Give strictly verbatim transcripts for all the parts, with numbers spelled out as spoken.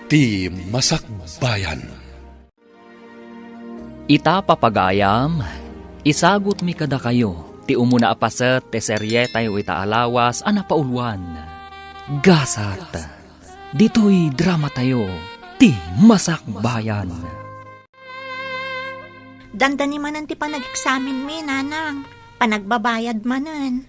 Ti Masakbayan. Ita, papagayam, isagutmi kadakayo ti umuna a paset ti serietayo ita a lawas a napauluan, Gasat. Ditoy dramatayo, Ti Masakbayan. Dandani manen ti panageksaminmi, nanang. Panagbabayad manen.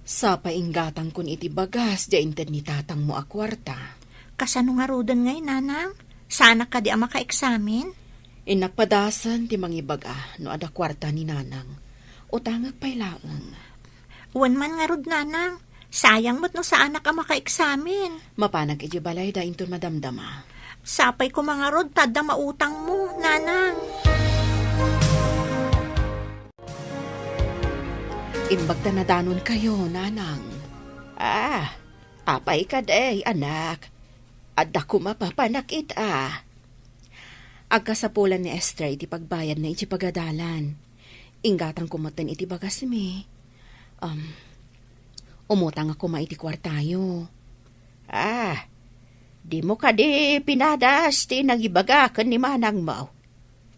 Sapay inggatangkon iti bagas, diay inted ni tatangmo a kuarta. Kasano ngaruden ngay, nanang? Saanak kadi a makaeksamin? Innak padasen ti mangibaga no adda kuarta ni nanang. Utangek pay laeng. Wen man ngarud, nanang. Sayang met no saanak a makaeksamin. Mapanak idiay balayda inton madamdama. Sapay koma ngarud ta adda mautangmo, nanang. Imbag ta nadanonkayo, nanang. Ah, apay kadi, anak? Adda koma papanak ita. Agkasapulan ni Esther iti pagbayadna iti pagadalan. Inggatangko metten iti bagasmi. Um, umutangak koma iti kuartayo. Ah, dimo kadi pinadas ti nangibaga ken ni manangmo?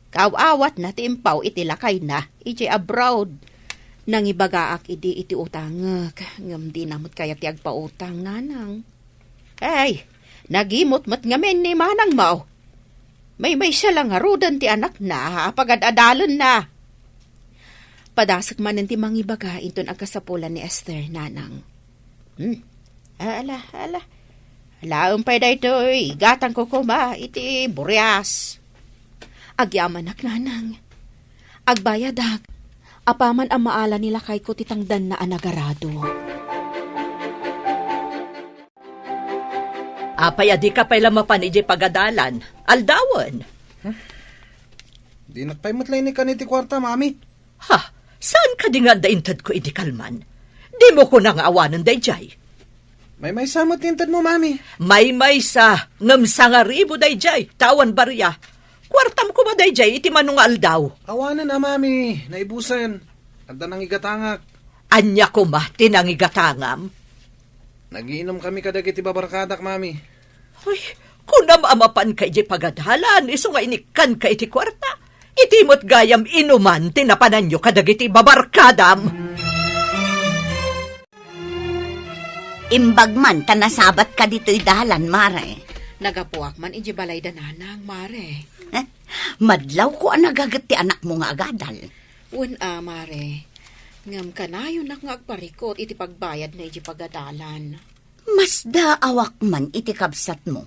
Kaaw-awatna ti impaw iti lakayna idiay abroad. Nangibagaak idi iti utangek, ngem dina met kayat ti agpautang, nanang. Ay, nagimot met ngamin ni manangmo. Maymaysa la ngaruden ti anakna a pagad-adalenna. Padasek manen ti mangibaga inton agkasapulan ni Esther, nanang. Hmm. Ala, ala. Alaem pay daytoy, igatangko koma iti burias. Agyamanak, nanang. Agbayadak. Apaman a maala ni lakayko ti tangdanna a nagarado. Apay a dika pay la mapan idiay pagadalan? Aldawen. Dinak pay met la inikan iti kuarta, Mami. Ha? Saan kadi nga adda intedko idi kalman? Dimo kuna nga awanen daydiay? Maymaysa met ti intedmo, Mami. Maymaysa, ngem sangaribu daydiay, ta awan baria. Kuartam koma daydiay iti mano nga aldaw. Awanen a, Mami. Naibusen. Adda nangigatangak. Ania koma ti nangigatangam? Nagiinumkami kadagiti babarkadak, Mami. Ay, kunam a mapanka idiay pagadalan, isu nga inikkanka iti kuarta. Iti met gayam inuman ti napananyo kadagiti babarkadam. Imbag man ta nasabatka ditoy dalan, Mare. Nagapuak man idiay balayda nanang, Mare. Eh, madlawko a nagaget ti anakmo nga agadal. Wen a, Mare. Ngem kanayonak nga agparikut iti pagbayadna idiay pagadalan. Masdaawak man iti kabsatmo.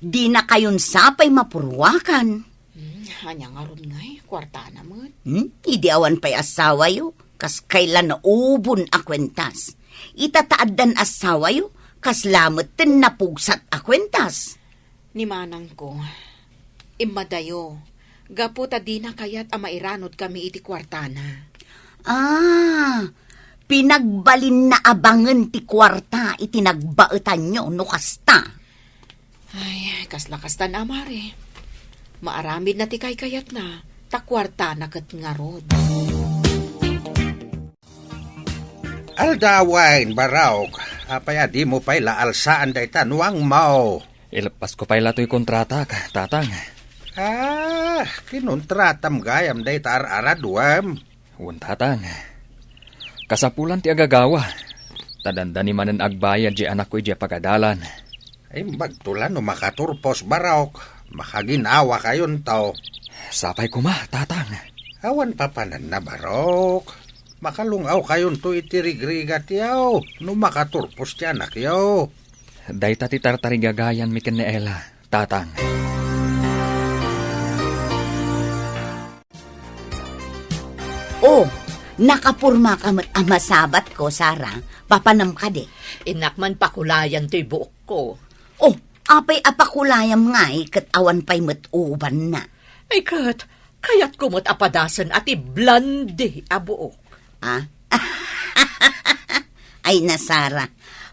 Dinakayon sapay mapurruakan. Hmm, ania ngarud ngay, kuartana met? Hmm? Idi awan pay assawayo, kas kayla naubon a kuentas. Ita ta addan assawayo, kasla metten napugsat a kuentas. Ni manangko, immadayo, gapu ta dina kayat a mairanudkami iti kuartana. Ah, pinagbalinna a bangen ti kuarta iti nagbaetanyo no kasta. Ay, kasla kastan a, Mare. Maaramidna ti kaykayatna, ta kuartana ket ngarud. Aldawen, Barok, apay a dimo pay la alsaan dayta nuangmo? Ileppasko pay la toy kontratak, Tatang. Ah, kinontratam gayam dayta ar-araduem? Wen, Tatang. Kasapulan ti agagawa, ta dandani manen agbayad diay anakko idiay pagadalan. Imbagto la no makaturpos, Barok. Makaginawakayonto. Sapay koma, Tatang. Awan papananna, Barok. Makalung-awkayonto iti rigrigatyo no makaturpos ti anakyo. Dayta ti tartarigagayanmi ken ni Ella, Tatang. Oh, nakapurmaka met a masabatko, Sara. Papanam kadi? Innak man pakulayan toy buokko. Oh, apay a pakulayam ngay ket awan pay met ubanna? Ay ket, kayatko met a padasen a ti blonde a buok. Ah? Ay na, Sara.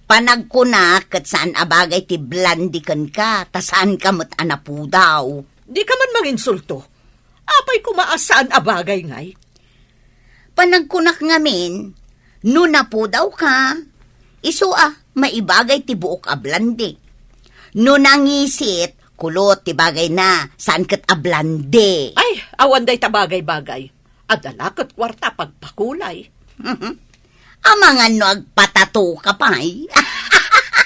Panagkunak ket saan a bagay ti blonde kenka, ta saanka met a napudaw. Dika man manginsulto. Apay koma a saan a bagay ngay? Panagkunak ngamin, no napudawka, isu a maibagay ti buok a blonde. No nangisit, pulot ti bagayna, saan ket a blonde. Ay, awan dayta bagay-bagay. Adda la ket kuarta pagpakulay. Amangan no agpatato ka pay.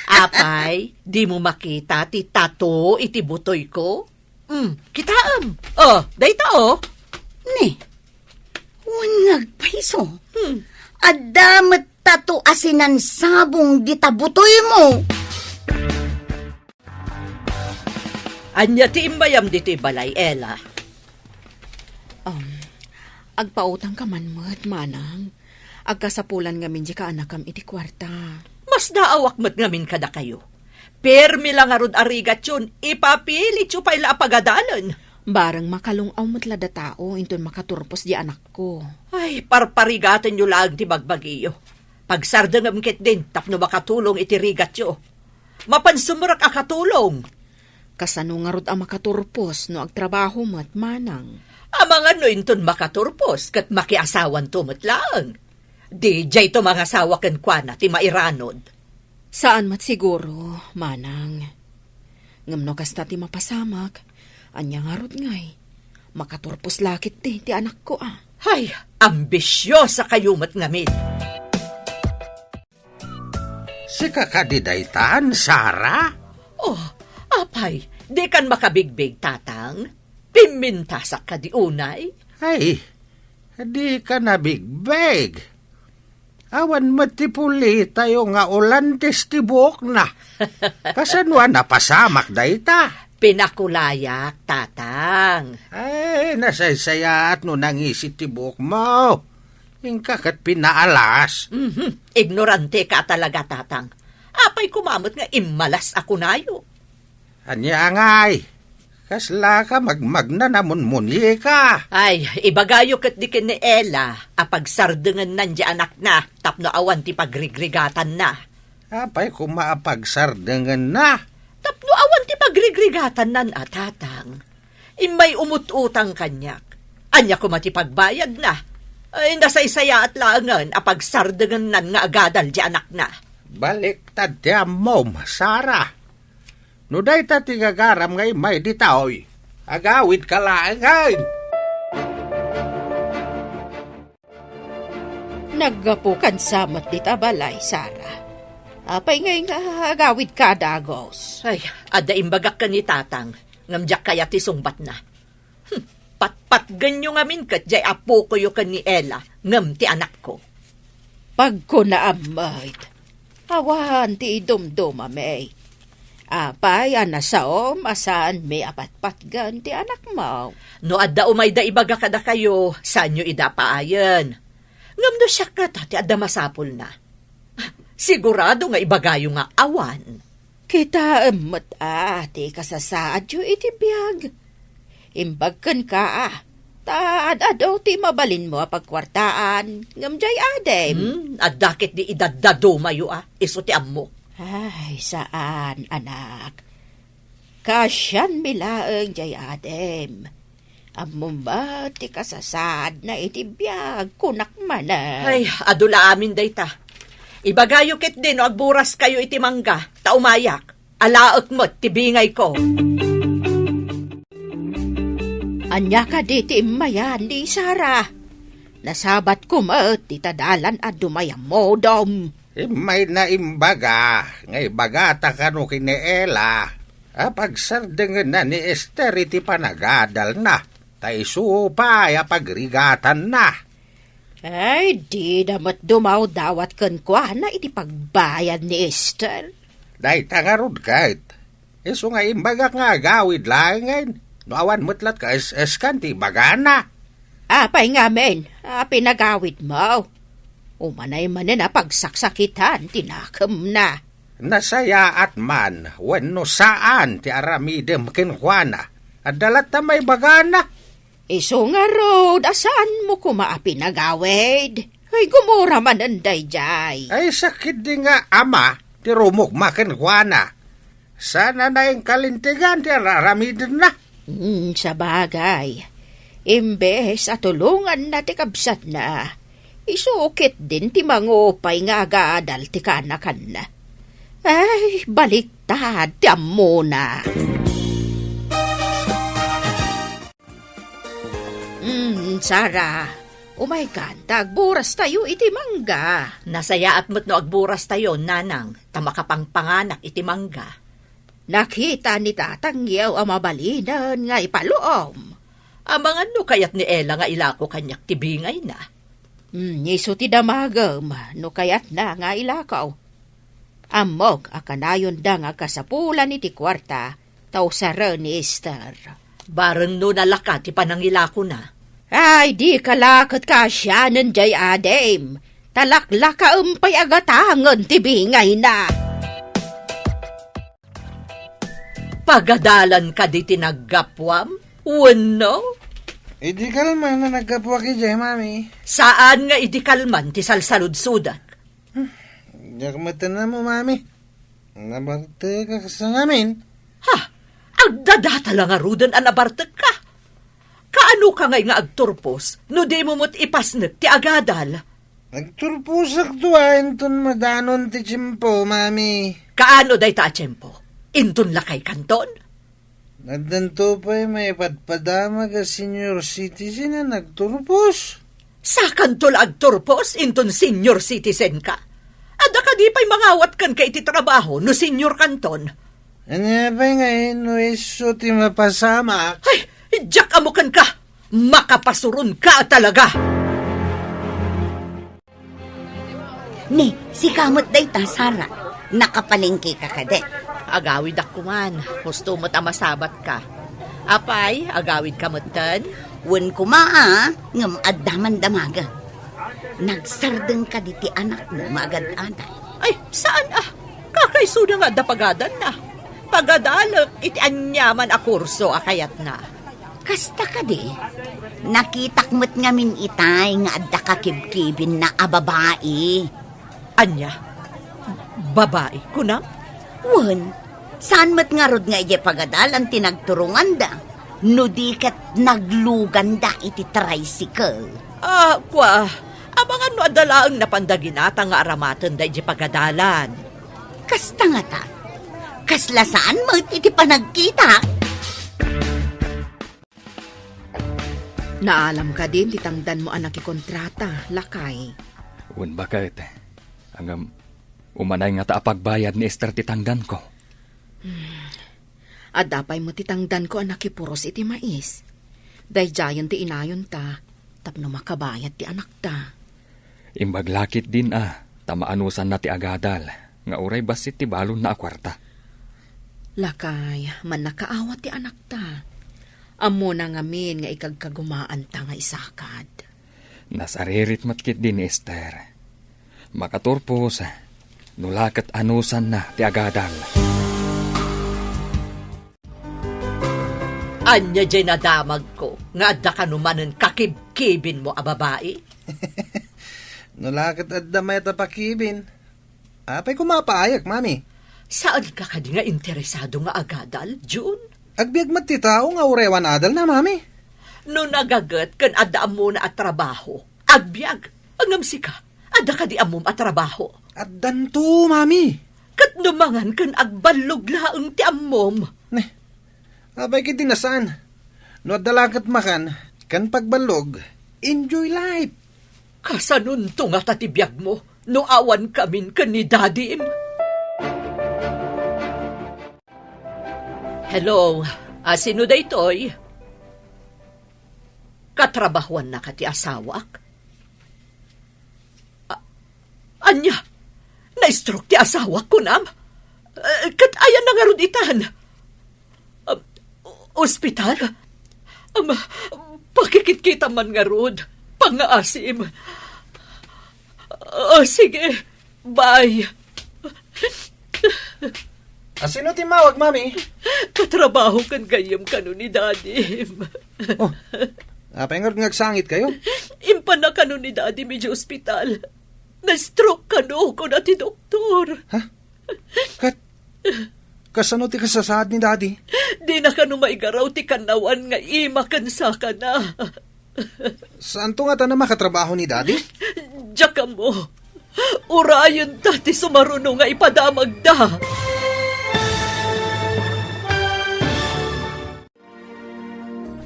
Apay, dimo makita ti tato iti butoyko? Hmm, kitaem. Oh, dayta, oh. Ni, wen nga agpayso. Hmm. Adda met tato a sinansabong dita butoymo. Ania ti imbayam ditoy balay, Ella? Um, agpautangka man met, manang. Agkasapulan ngamin diay kaanakam iti kuarta. Masdaawak met ngamin kadakayo. Permi la ngarud a rigatyon, ipapilityo pay la a pagadalen. Bareng makalung-aw met la datao inton makaturpos diay anakko. Ay, parparigatenyo laeng ti bagbagiyo. Pagsardengem ketdin tapno makatulong iti rigatyo. Mapan sumrek a katulong. Kasano ngarud a makaturpos no agtrabaho met, manang? Amangan no inton makaturpos ket makiasawanto met laeng. Di diayto mangasawa kenkuana ti mairanod. Saan met siguro, manang. Ngem no kasta ti mapasamak, ania ngarud ngay? Makaturpos la ketdi ti anakko a. Hay, ambisiosa kayo met ngamin. Sika kadi daytan, Sara? Oh, apay, dikan makabigbig, tatang? Pimmintasak kadi unay? Ay, dika nabigbig. Awan met ti pulitayo nga ulantes ti buokna. Kasano a napasamak dayta? Pinakulayak, tatang. Ay, nasaysayaat no nangisit ti buokmo. Inka ket pinaalas. Mhm. Ignorante ka talaga, tatang. Apay koma met nga immalas a kunayo? Ania ngay? Kasla ka magmagna a munmunika? Ay, ibagayo ketdi ken ni Ella a pagsardengennan diay anakna tapno awan ti pagrigrigatanna. Apay koma a pagsardengenna? Tapno awan ti pagrigrigatannan a, tatang. Immay umut-utang kaniak. Ania koma ti pagbayadna? Ay, nasaysayaat laengen a pagsardengennan nga agadal diay anakna. Baliktad ti ammom, Sara. No dayta ti gagaram nga immay ditoy, agawidka laengen. Naggapukan sa met dita balay, Sara. Apay ngay nga agawidka a dagus? Ay, adda imbagak ken ni tatang, ngem diak kayat ti sungbatna. Hmm, patpatgenyo ngamin ket diay apokoyo ken ni Ella, ngem ti anakko. Pagkunaam met, awan ti idumdumami. Apay a nasaom a saanmi a patpatgen ti anakmo? No adda umayda ibaga kadakayo, saanyo ida paayen. Ngem no siak ngata ti adda masapulna, sigurado nga ibagayo nga awan. Kitaem met a ti kasasaadyo iti biag. Imbag kenka a, ta ad-adu ti mabalinmo a pagkuartaan, ngem diay adim. Hmm, adda ketdi idaddadumayo a, isu ti ammok. Ay, saan, anak. Kaasianmi laeng diay adim. Ammom met ti kasasaadna iti biag, kunak manen. Ay, adu la amin dayta. Ibagayo ketdi no agburas kayo iti mangga, ta umayak. Alaek met ti bingayko. Ania kadi ti immayan ni Sara? Nasabatko met dita dalan a dumay a modom. Immayna imbaga nga ibagata kano ken ni Ella a pagserdengenna ni Ester iti panagadalna, ta isu pay a pagrigatanna. Ay, dida met dumawdawat kenkuana iti pagbayad ni Ester. Dayta ngarud ket, isu nga imbagak nga agawid laengen, no awan met latta kaes-eskan ti ibagana. Apay ngamin a pinagawidmo? Umanay manen a pagsaksakitan ti nakemna. Nasayaat man wenno saan ti aramidem kenkuana, adda latta maibagana. Isu ngarud a saanmo koma a pinagawid. Ay, gumura manen daydiay. Ay, sakit di nga ama ti rumukma kenkuana. Sana na inkalintegan ti ar-aramidenna. Hmm, sabagay. Imbes a tulonganna ti kabsatna, isu ketdin ti mangupay nga agadal ti kaanakanna. Ay, baliktad ti ammona. Hmm, Sara, umaykan ta agburas tayo iti mangga. Nasayaat met no agburas tayo, nanang, ta makapangpanganak iti mangga. Nakita ni tatangyo a mabalinen nga ipaluom. Amangan no kayat ni Ella nga ilako kaniak ti bingayna. Hmm, isu ti damagem no kayatna nga ilako. Ammok a kanayonda nga agkasapulan iti kuarta ta usaren ni Esther. Bareng no nalaka ti panangilakona. Ay, dika la ket kaasianen jay adim. Talaklakaem pay a gatangen ti bingayna. Pagadalan kadi ti naggapuam? Wenno? Idi kalman a naggapuak idiay, Mami. Saan nga idi kalman ti salsaludsodak? Diak met ammo, Mami. Nabartekak sa ngamin. Ha? Agdadata la ngaruden a nabartekka? Kaanoka ngay nga agturpos no dimo met ipasnek ti agadal? Agturposakto a inton madanon ti tiempo, Mami. Kaano dayta a tiempo? Inton lakay kanton? Addanto pay maipadpadamag a senior citizen a nagturpos. Sakanto la agturpos inton senior citizen ka? Adda kadi pay mangawat kenka iti trabaho no senior kanton? Ania pay ngay no isu ti mapasamak? Ay, diak ammo kenka! Makapasuronka talaga! Ni, sika met dayta, Sara. Nakapalengkeka kadi? Agawidak koman. Husto met a masabatka. Apay, agawidka metten? Wen koma a, ngem adda man damagek. Nagsardeng kadi ti anakmo nga agad-adal? Ay, saan a? Kakaisuna nga adda pagadanna. Pagadalek iti aniaman a kurso a kayatna. Kasta kadi, nakitak met ngamin itay nga adda kakibkibinna a babai. Ania? Babai, kunam? Wen, saan met ngarud nga idiay pagadalan ti nagturonganda, no di ket nagluganda iti tricycle. Ah, kua, amangan no adda laeng napanda ginatang nga aramatenda idiay pagadalan. Kasta ngata, kasla saan met iti panagkita? Naalam kadin ti tangdanmo a nakikontrata, lakay? Wen baket. Ngem, umanay ngata a pagbayad ni Esther ti tangdanko. Hmm. Adda pay met ti tangdanko a nakipuros iti mais. Daydiayen ti inayonta tapno makabayad ti anakta. Imbag la ketdin a, ta maanusanna ti agadal, nga uray bassit ti balonna a kuarta. Lakay, mannakaawat ti anakta. Ammona ngamin nga ikagkagumaanta nga isakad. Nasaririt met ketdi ni Esther. Makaturpos, no la ket anusanna ti agadal. Ania diay nadamagko nga adda kano manen kakibkibinmo a babai? No la ket adda mayat a pakibin, apay koma a paayek, Mami? Saanka kadi nga interesado nga agadal, Jun? Agbiag met ti tao nga uray awan adalna, Mami. No nagaget ken adda ammona a trabaho, agbiag. Ngem sika, adda kadi ammom a trabaho? Addanto, Mami. Ket no mangan ken agballog laeng ti ammom? Ne, apay ketdi a saan? No adda la ket makan ken pagballog, enjoy life. Kasanonto ngata ti biagmo no awan kamin ken ni Dadim? Hello, a, sino daytoy? Katrabahuannaka ti asawak? A-, ania? Na-stroke ti asawak, kunam? Eh, ket ayanna ngarud itan? Um, ospital? Um, pakikitkitam man ngarud. Pangngaasim. Ah, sige. Bye. A, sino ti immawag, Mami? Katrabaho ken gayyem kano ni Dadim. Oh, apay ngarud nga agsangitkayo? Impanna kano ni Dadim idiay ospital. Na-stroke kano, kuna ti doktor. Ha? Ket, kasano ti kasasaad ni Dadi? Dina kano maigaraw ti kannawan nga ima ken sakana. Saanto ngata a makatrabaho ni Dadi? Diak ammo. Urayenta ti sumaruno nga ipadamagda.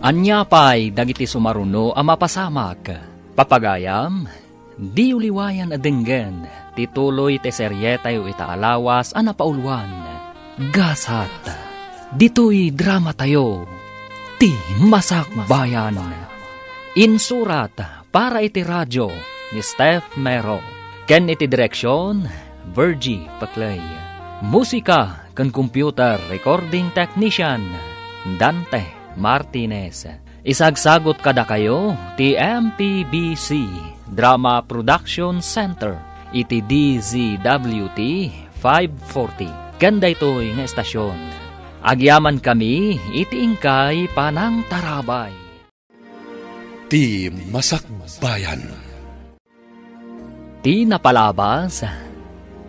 Ania pay dagiti sumaruno a mapasamak? Papagayam, diyo liwayan a denggen ti tuloy ti serietayo ita a lawas a napauluan, Gasat. Ditoy dramatayo, Ti Masakbayan. Insurat para iti radio ni Steph Mero, ken iti direksion, Virgie Paclay. Musika ken computer recording technician, Dante Martinez. Isagsagot kadakayo ti M P B C Drama Production Center iti D Z W T five forty ken daytoy nga estasyon. Agyamankami iti inkay panangtarabay. Ti Masakbayan. Ti napalabas,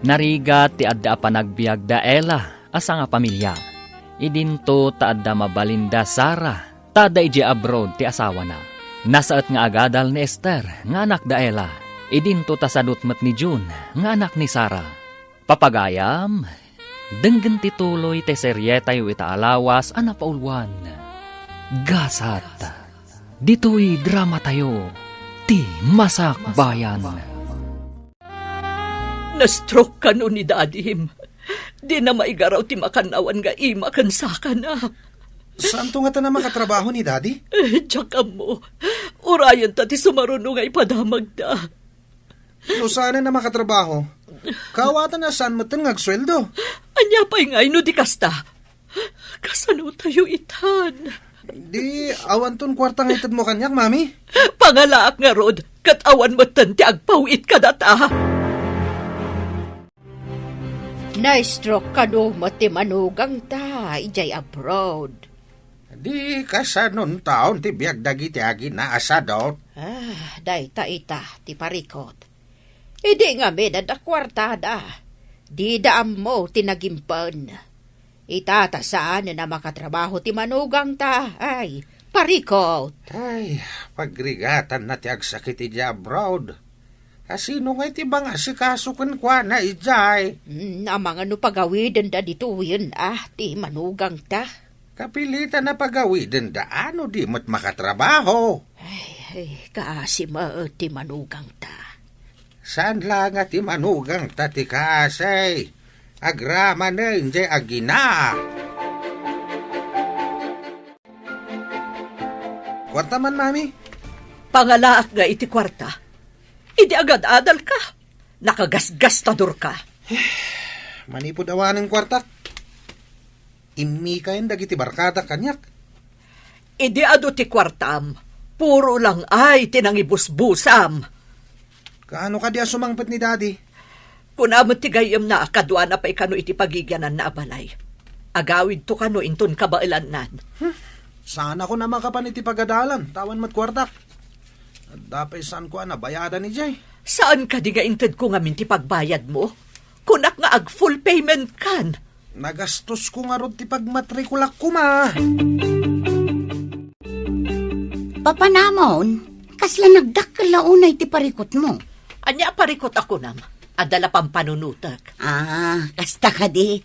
narigat ti adda a panagbiag da Ella a sangapamilia. Idinto ta adda mabalin da Sara, ta adda idiay abroad ti asawana. Nasaet nga agadal ni Esther nga anak da Ella. Idinto ta sadut met ni June nga anak ni Sara. Papagayam, denggen ti tuloy ti serietayo ita a lawas a napauluan, Gasat. Ditoy dramatayo, Ti Masakbayan. Na-stroke kano ni Dadim. Dina maigaraw ti makannawan nga ima ken sakana. Saanto ngata a makatrabaho ni Daddy? Eh, diak ammo. Urayenta ti sumaruno nga ipadamagda. No saanen a makatrabaho, kawatan a saan metten nga agsueldo. Ania pay ngay no di kasta? Kasano tayo itan? Di, awanton kuarta nga itedmo kaniak, Mami? Pangalaak ngarud, ket awan metten ti agpaw-it kadata. Na-stroke kano met ti manugangta idiay abroad. Di kasanon taon ti biag dagiti agina a sadut? Ah, dayta ita ti parikut. Idi ngamin adda kuartada, dida ammo ti nagimpen. Ita ta saanen a makatrabaho ti manugangta, ay, parikut. Ay, pagrigatanna ti agsakit idiay abroad. Kasino ngay ti mangasikaso kenkuana idiay? Mm, amangan no pagawidenda ditoyen, ah, ti manugangta. Kapilitan a pagawidenda no di met makatrabaho. Ay, ay, kaasi met ti manugangta. Saan la nga ti manugangta ti kaasi? Agramanen jay agina. Kuarta man, Mami? Pangalaak nga iti kuarta. Idi agad-adalka, nakagasgastadorka. Manipud awanen kuartak, immikayen dagiti barkadak kaniak. Idi adu ti kuartam, puro lang ay ti nangibusbusam. Kaano kadi a sumangpet ni Daddy? Kuna met ti gayyemna a kaduana pay kano iti pagigiananna a balay. Agawidto kano inton kabaelannan. Hmm. Saanakon a makapan iti pagadalan, ta awan met kuartak. Adda pay saanko a nabayadan idiay. Saan kadi nga intedko ngamin ti pagbayadmo? Kunak nga ag-full payment kan. Nagastosko ngarud ti pagmatrikulak koma. Papanamon, kasla nagdakkel la unay ti parikutmo? Ania a parikut a kunam? Adda la pampanunotek. Ah, kasta kadi.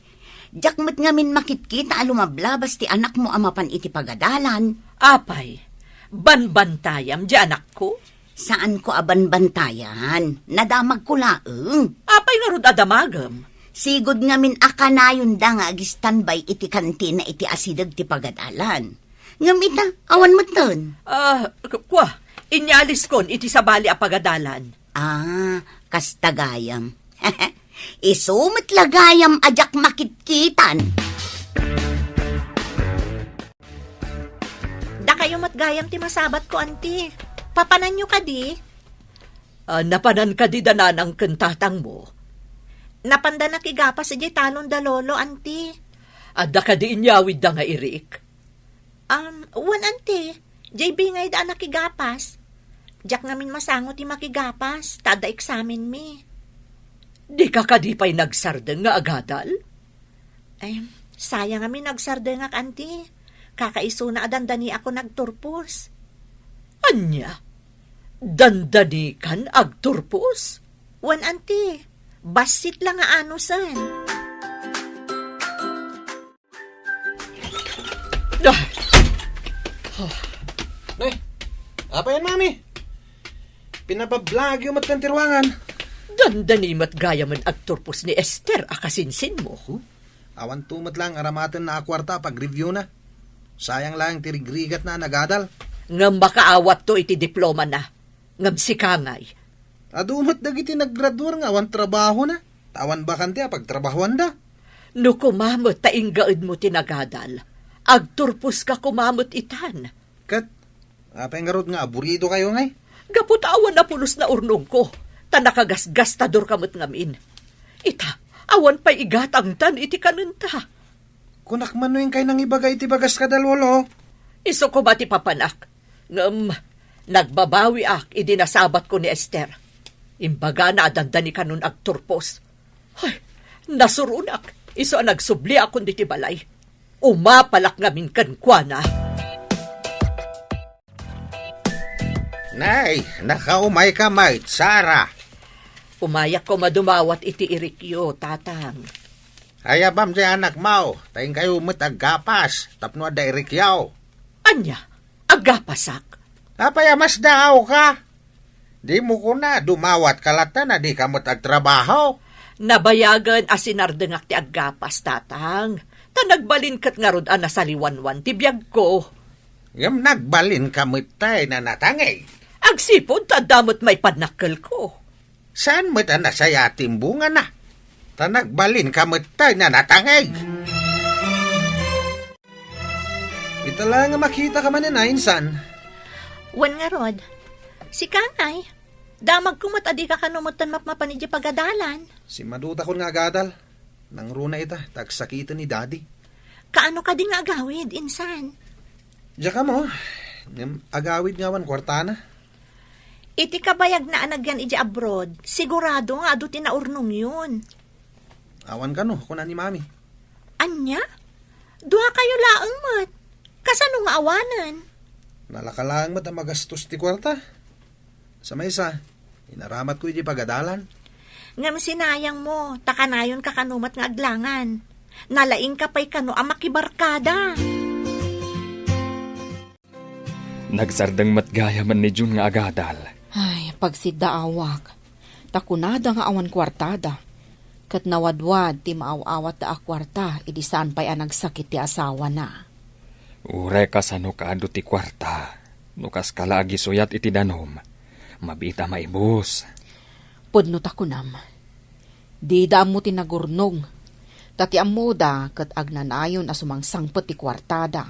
Diak met ngamin makitkita a lumablabas ti anakmo a mapan iti pagadalan. Apay, banbantayam di anakko? Saanko a banbantayan. Nadamagko laeng. Apay ngarud a damagem? Sigud ngamin a kanayonda nga ag-standby iti kantina iti asideg ti pagadalan. Ngem ita, awan metten. Ah, k-, kua, inyaliskon iti sabali a pagadalan. Ah, kasta gayam. Isu met la gayam a diak makitkitan. Dakayo met gayam ti masabatko, anti. Papananyo kadi? Ah, napanan kadi da nanang ken tatangmo? Napanda nakigapas idiay talon da lolo, anti. Adda kadi inyawidda nga irik? Um, wen, anti. Jay bingayda a nakigapas. Diak ngamin masango ti makigapas, ta adda eksamenmi. Dika kadi pay nagsardeng nga agadal? Ay, sayang a minagsardengak, anti. Kakaisuna a dandaniakon agturpos. Ania? Dandanikan agturpos? Wen, anti. Bassit la nga anusen. Ah! Oh. Nay, apay, Mami? Pinabablagyo met kan ti ruangan. Dandani met gayamen agturpos ni Esther a kasinsinmo. Huh? Awanto met laeng aramatenna a kuarta a pagreviewna. Sayang laeng ti rigrigatna a nagadal. Ngem makaawatto iti diplomana. Ngem sika ngay? Adu met dagiti naggraduar nga awan trabahona, ta awan bakante a pagtrabahoanda. No koma met ta inggaedmo ti nagadal, agturposka koma met itan. Ket apay ngarud nga aburidokayo ngay? Gapu ta awan a pulos naurnongko, ta nakagasgastadorka met ngamin. Ita, awan pay igatangtan iti kanenta. Kunak man no inkay nangibaga iti bagaska da Lolo. Isu koma ti papanak. Ngem, nagbabawiak idi nasabatko ni Esther. Imbagana a dandani kanon agturpos. Ay, nasuronak. Isu a nagsubliakon diti balay. Umapalak ngamin kenkuana. Nay, nakaumayka met, Sara. Umayak koma dumawat iti irikyo, Tatang. Ayabam ti anakmo, ta inkayo met aggapas tapno adda irikyo. Ania? Aggapasak? Apay a masdaawka? Dimo kuna dumawatka latta no dika met agtrabaho? Nabayagen a sinardengak ti aggapas, Tatang. Ta nagbalin ket ngarud a nasaliwanwan ti biagko. Ngem nagbalinka met tay nanatangig. Agsipud ta adda met maipannakkelko. Saan met a nasaya ti imbungana? Ta nagbalinka met tay nanatangig. Ita la nga makitaka manen a, insan. Wen ngarud, sika ngay, damagko met a dika kano metten mapmapan idiay pagadalan. Simmadutakon nga agadal. Nangruna ita, ta agsakiten ni Daddy. Kaano kadi nga agawid, insan? Diak ammo, ngem agawid nga awan kuartana. Iti kabayagna a nagyan idiay abroad, sigurado nga adu ti naurnongyon. Awan kano, kuna ni Mami. Ania? Duakayo laeng met. Kasano nga awanen? Nalaka laeng met a magastos ti kuarta. Sa maysa, inaramatko idiay pagadalan. Ngem sinayangmo, ta kanayonka kano met nga aglangan. Nalaingka pay kano a makibarkada. Nagsardeng met gayamen ni June nga agadal. Ay, pagsiddaawak. Ta kunada nga awan kuartada. Ket nawadwad ti maaw-awatda a kuarta idi saan pay a nagsakit ti asawana. Uray kasano kaadu ti kuarta, no kaska la agisuyat iti danum, mabiit a maibus. Pudno ta kunam, dida ammo ti nagurnong, ta ti ammoda ket agnanayon a sumangsangpet ti kuartada.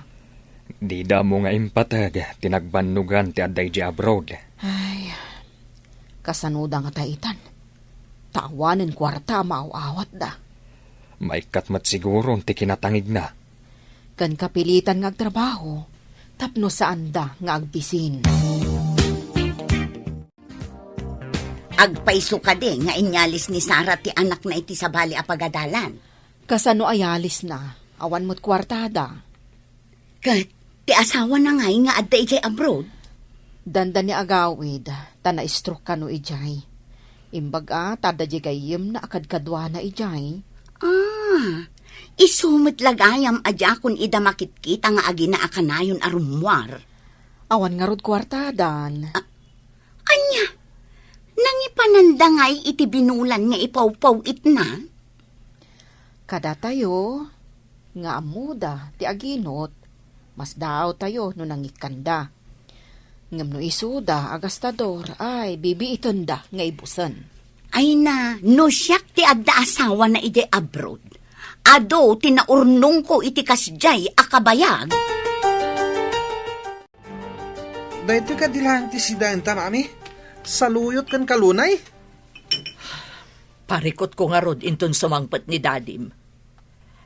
Dida ammo nga impateg ti nagbannogan ti adda idiay abroad. Ay, kasanoda ngata itan? Ta awanen kuarta a maaw-awatda. Maikkat met siguron ti kinatangigna. Ken kapilitan nga agtrabaho tapno saanda nga agbisin. Agpayso kadi nga inyalis ni Sara ti anakna iti sabali a pagadalan? Kasano a yalisna? Awan met kuartada. Ket ti asawana ngay nga adda idiay abroad? Dandani agawid, ta na-stroke kano idiay. Imbag a, ta adda diay gayyemna a kadkaduana idiay. Ah, isu met la gayam a diakon ida makitkita nga agina a kanayon a rummuar. Awan ngarud kuartadan. Ah, ania? Nangipananda ngay iti binulan nga ipawpaw-itna? Kadatayo, nga ammoda ti aginot, masdaawtayo no nangikkanda. Ngem no isuda a gastador, ay, bibiitenda nga ibusen. Ay na, no siak ti adda asawana idiay abroad, adu ti naurnongko iti kasdiay a kabayag. Daytoy kadi laeng ti sidaenta, Mami? Saluyot ken kalunay? Parikutko ngarud inton sumangpet ni Dadim.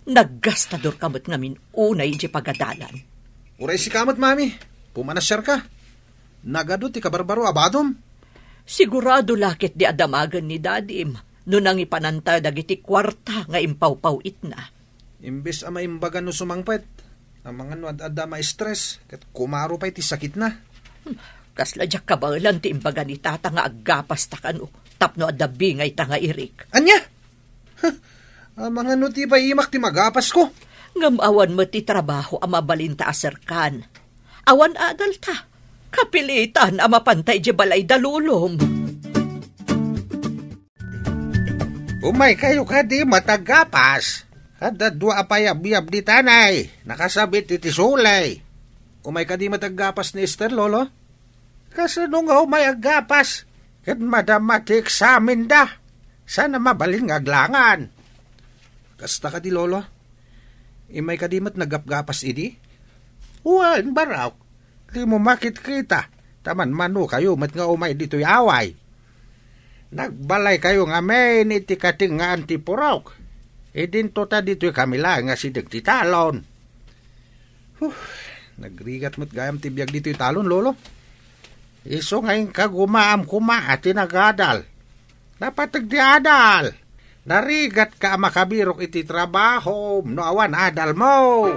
Naggastadorka met ngamin unay idiay pagadalan. Uray sika met, Mami. Pumanasiarka. Nagadu ti kabarbaro a badom. Sigurado la ketdi a damagen ni Dadim no nangipananta dagiti kuarta nga impawpaw-itna. Imbes a maimbaga no sumangpet, amangan no ad-adda ma-stress, ket kumaro pay ti sakitna. Hmm, kasla diak kabaelan ti imbaga ni Tata nga aggapasta kano tapno adda bingayta nga irik. Ania? Huh, amangan no ti paimak ti magapasko. Ngem awan met ti trabaho a mabalinta a serkan. Awan adalta. Kapilitan a mapanta idiay balay da lolom. Umaykayo kadi met aggapas. Adda dua a payabyab ditan ay nakasabit iti suley. Umay kadi met aggapas ni Esther, Lolo? Kasano nga umay aggapas? Ket madama ti eksamenda. Saan a mabalin nga aglangan. Kasta kadi, Lolo? Imay kadi met naggapgapas idi? Wen, barok. Dimo makitkita, ta manmanokayo met nga umay ditoy away. Nagbalaykayo ngamin iti katengngaan ti purok. Idinto ta ditoy kami laeng nga asideg ti talon. Huh, nagrigat met gayam ti biag ditoy talon, Lolo. Isu nga inkagumaam koma a ti nagadal. Napateg ti adal. Narigatka a makabirok iti trabahom no awan adalmo.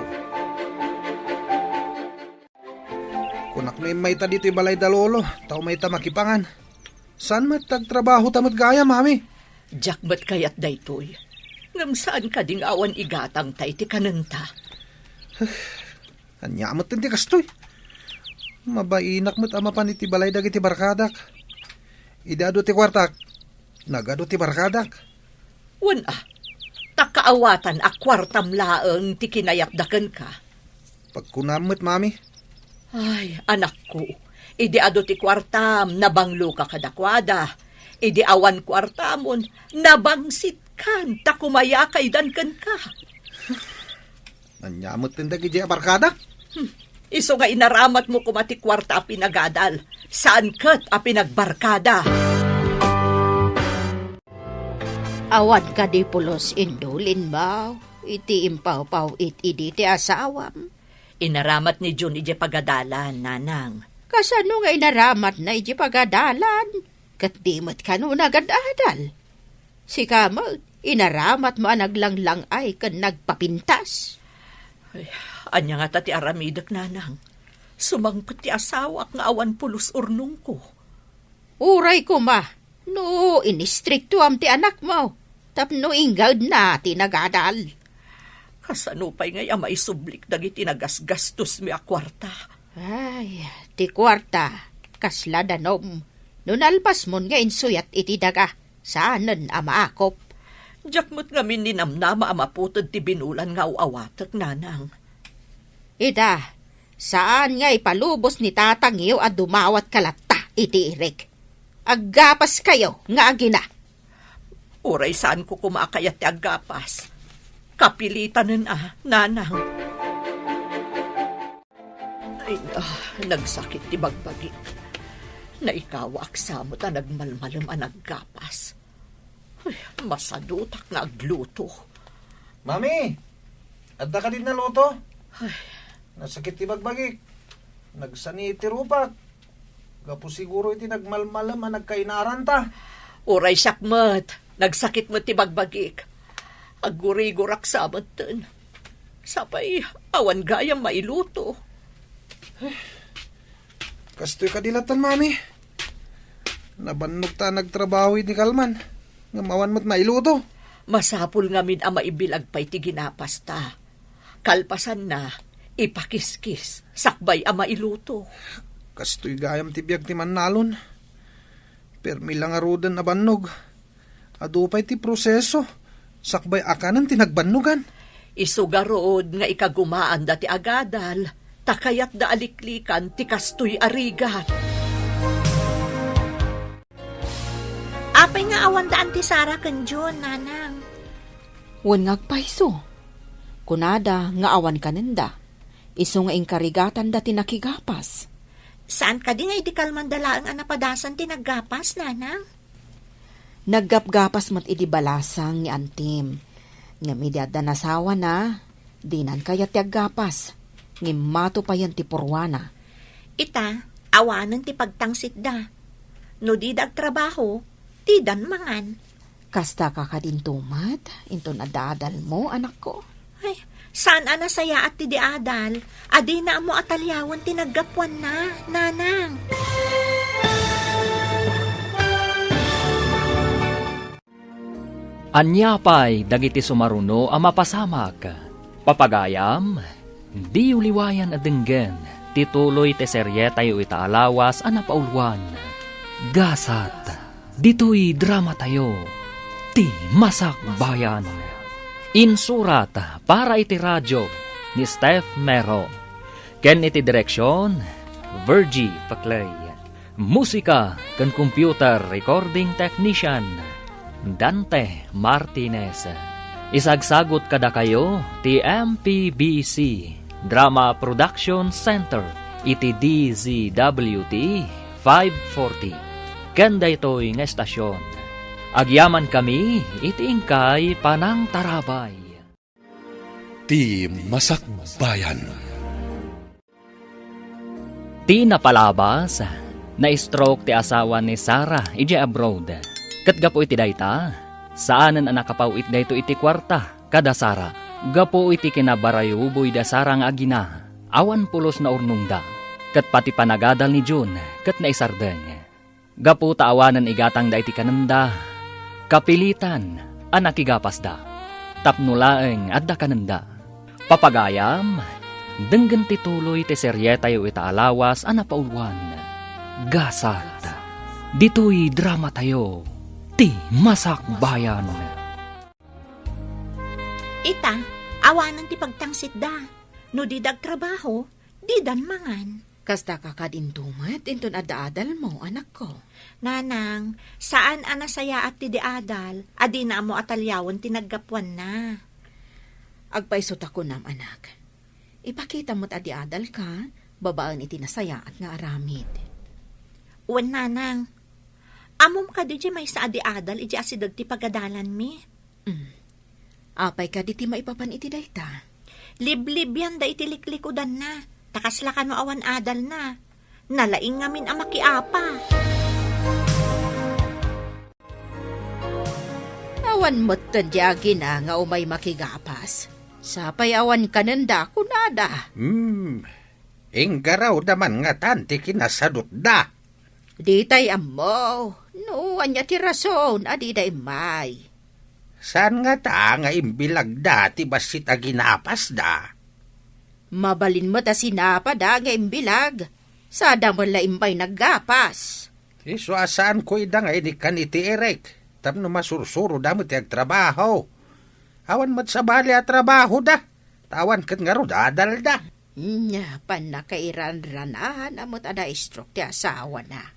Kunak no immayta ditoy balay da Lolo, ta umayta makipangan. Saan met ti agtrabahota met gayam, Mami? Diak met kayat daytoy. Ngem saan kadi nga awan igatangta iti kanenta? Ania met ti kastoy? Mabainak met a mapan iti balay dagiti barkadak. Idi adu ti kuartak, nagadu ti barkadak. Wen a, ta kaawatan a kuartam laeng ti kinayatda kenka. Pagkunam met, Mami. Ay, anakko, idi adu ti kuartam, nabangloka kadakuada. Idi awan kuartamon, nabangsitkan ta kumayakaydan kenka. Ania met ti dagiti a barkada? Hmm. Isu nga inaramatmo koma ti kuarta a pinagadal, saan ket a pinagbarkada. Awan kadi pulos indulinmo iti impawpaw-it idi ti asawam? Inaramat ni Jun idiay pagadalan, Nanang. Kasano nga inaramatna idiay pagadalan? Ket di met kano nagad-adal? Sika met, inaramatmo a naglanglang-ay ken nagpapintas. Ay, ania ngata ti aramidek, Nanang? Sumangpet ti asawak nga awan pulos urnongko. Uray koma, no inistriktuam ti anakmo, tapno inggedna ti nagadal. Kasano pay ngay a maisublik dagiti nagasgastosmi a kuarta? Ay, ti kuarta, kasla danom. No nalpasmon nga insuyat iti daga, saanen a maakop. Diak met ngamin ninamnama a maputed ti binulan nga aw-awatek, Nanang. Ita, saan nga ipalubos ni tatangyo a dumawat ka latta iti irik. Aggapaskayo nga agina. Uray saanko koma a kayat ti aggapas. Kapilitanen a, Nanang. Ay, ah, nagsakit ti bagbagik. Naikawaak sa met a nagmalmalem a naggapas. Ay, masadutak nga agluto. Mami, adda kadi naluto? Ay. Nasakit ti bagbagik. Nagsani ti rupak. Gapu siguro iti nagmalmalem a nagkainaranta. Uray siak met. Nagsakit met ti bagbagik. Aggurigurak sa metten. Sapay, awan gayam mailuto. Kastoy kadi lattan, Mami. Nabannog ta nagtrabaho idi kalman, ngem awan met mailuto. Masapul ngamin a maibilag pay ti ginapasta. Kalpasanna, ipakiskis, sakbay a mailuto. Kastoy gayam ti biag ti mannalon. Permi la ngaruden a bannog. Adu pay ti proseso, sakbay a kanen ti nagbannogan. Isu garud nga ikagumaanda ti agadal, ta kayatda a liklikan ti kastoy a rigat. Apay nga awanda Anti Sara ken Jun, Nanang? Wen nga agpayso. Kunada nga awan kanenda. Isu nga inkarigatanda ti nakigapas. Saan kadi nga idi kalmanda laeng a napadasan ti naggapas, Nanang? Naggapgapas met idi balasang ni Antim. Ngem idi adda nasawana, dinan kayat ti aggapas. Ngem mato payen ti purwana. Ita, awanen ti pagtangsitda. No dida agtrabaho, didan mangan. Kasta ka kadinto met, inton adda adalmo, anakko? Ay, saan a nasayaat ti di adal, a dina ammo a taliawen ti naggapuanna, Nanang. Ania pay dagiti sumaruno a mapasamak? Papagayam, diyo liwayan a denggen. ti tuloy ti serietayo ita a lawas a napauluan, Gasat. Ditoy dramatayo, Ti Masakbayan. Insurat para iti radio ni Steph Mero. Ken iti direksion, Virgie Paclay. Musika ken computer recording technician, Dante Martinez. Isagsagut kadakayo ti M P B C Drama Production Center iti D Z W T five forty. Ken daytoy nga estasion, agyamankami iti inkay panangtarabay. Ti Masakbayan. Ti napalabas, na-stroke ti asawa ni Sarah idiay abroad. Ket gapu iti dayta, saanen a nakapaw-it daytoy iti kuarta kada Sarah. Gapu iti kinabarayuboy da Sarah nga agina, awan pulos naurnongda, ket pati panagadal ni June ket naisardeng. Gapu ta awanen igatangda iti kanenda, kapilitan a nakigapasda. Tapno laeng adda kanenda. Papagayam, denggen ti tuloy ti serietayo ita a lawas a napauluan, Gasat. Ditoy dramatayo, Ti Masakbayan. Ita, awanen ti pagtangsitda. No dida agtrabaho, didan mangan. Kasta ka kadinto met inton adda adalmo, anakko. Nanang, saan a nasayaat ti di adal, a dina ammo a taliawen ti naggapuanna. Agpayso ta kunam, anak. Ipakita met a di adalka, babaen iti nasayaat nga aramid. Wen, nanang. Ammom kadi diay maysa a di adal idiay asideg ti pagadalanmi? Mm. Apay kadi ti maipapan iti dayta? Liblibianda iti liklikudanna, ta kasla kano awan adalna. Nalaing ngamin a makiapa. Awan metten diay agina nga umay makigapas. Sapay awan kanenda, kunada. Hmm, inggarawda man ngatan ti kinasadutda. Ditay ammo no ania ti rason a dida immay. Saan ngata nga imbilagda ti bassit a ginapasda? Mabalin met a sinapada nga imbilag, sada met la immay naggapas. Isu a saanko ida nga inikkan iti irek, tapno masursuroda met ti agtrabaho. Awan met sabali a trabahoda, ta awan ket ngarud adalda. Nya, pannakairanranahanna met a na-stroke ti asawana.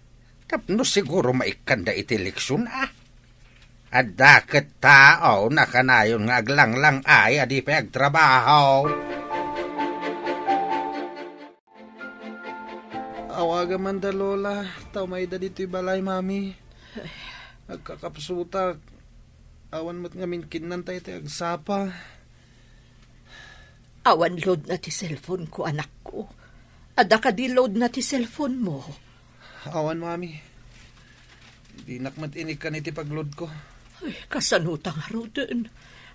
Tapno siguro maikkanda iti leksion, a. Adda ket tao nakanayon nga aglanglang-ay a di pay agtrabaho. Awagam man da Lola, ta umayda ditoy balay, Mami. Agkakapsutak. Awan met ngamin kinnanta iti agsapa. Awan load na ti cellphone ko, anakko. Adda kadi load na ti cellphone mo? Awan, Mami. Dinak met inikkan iti pagload ko. Ay, kasano ta ngaruden?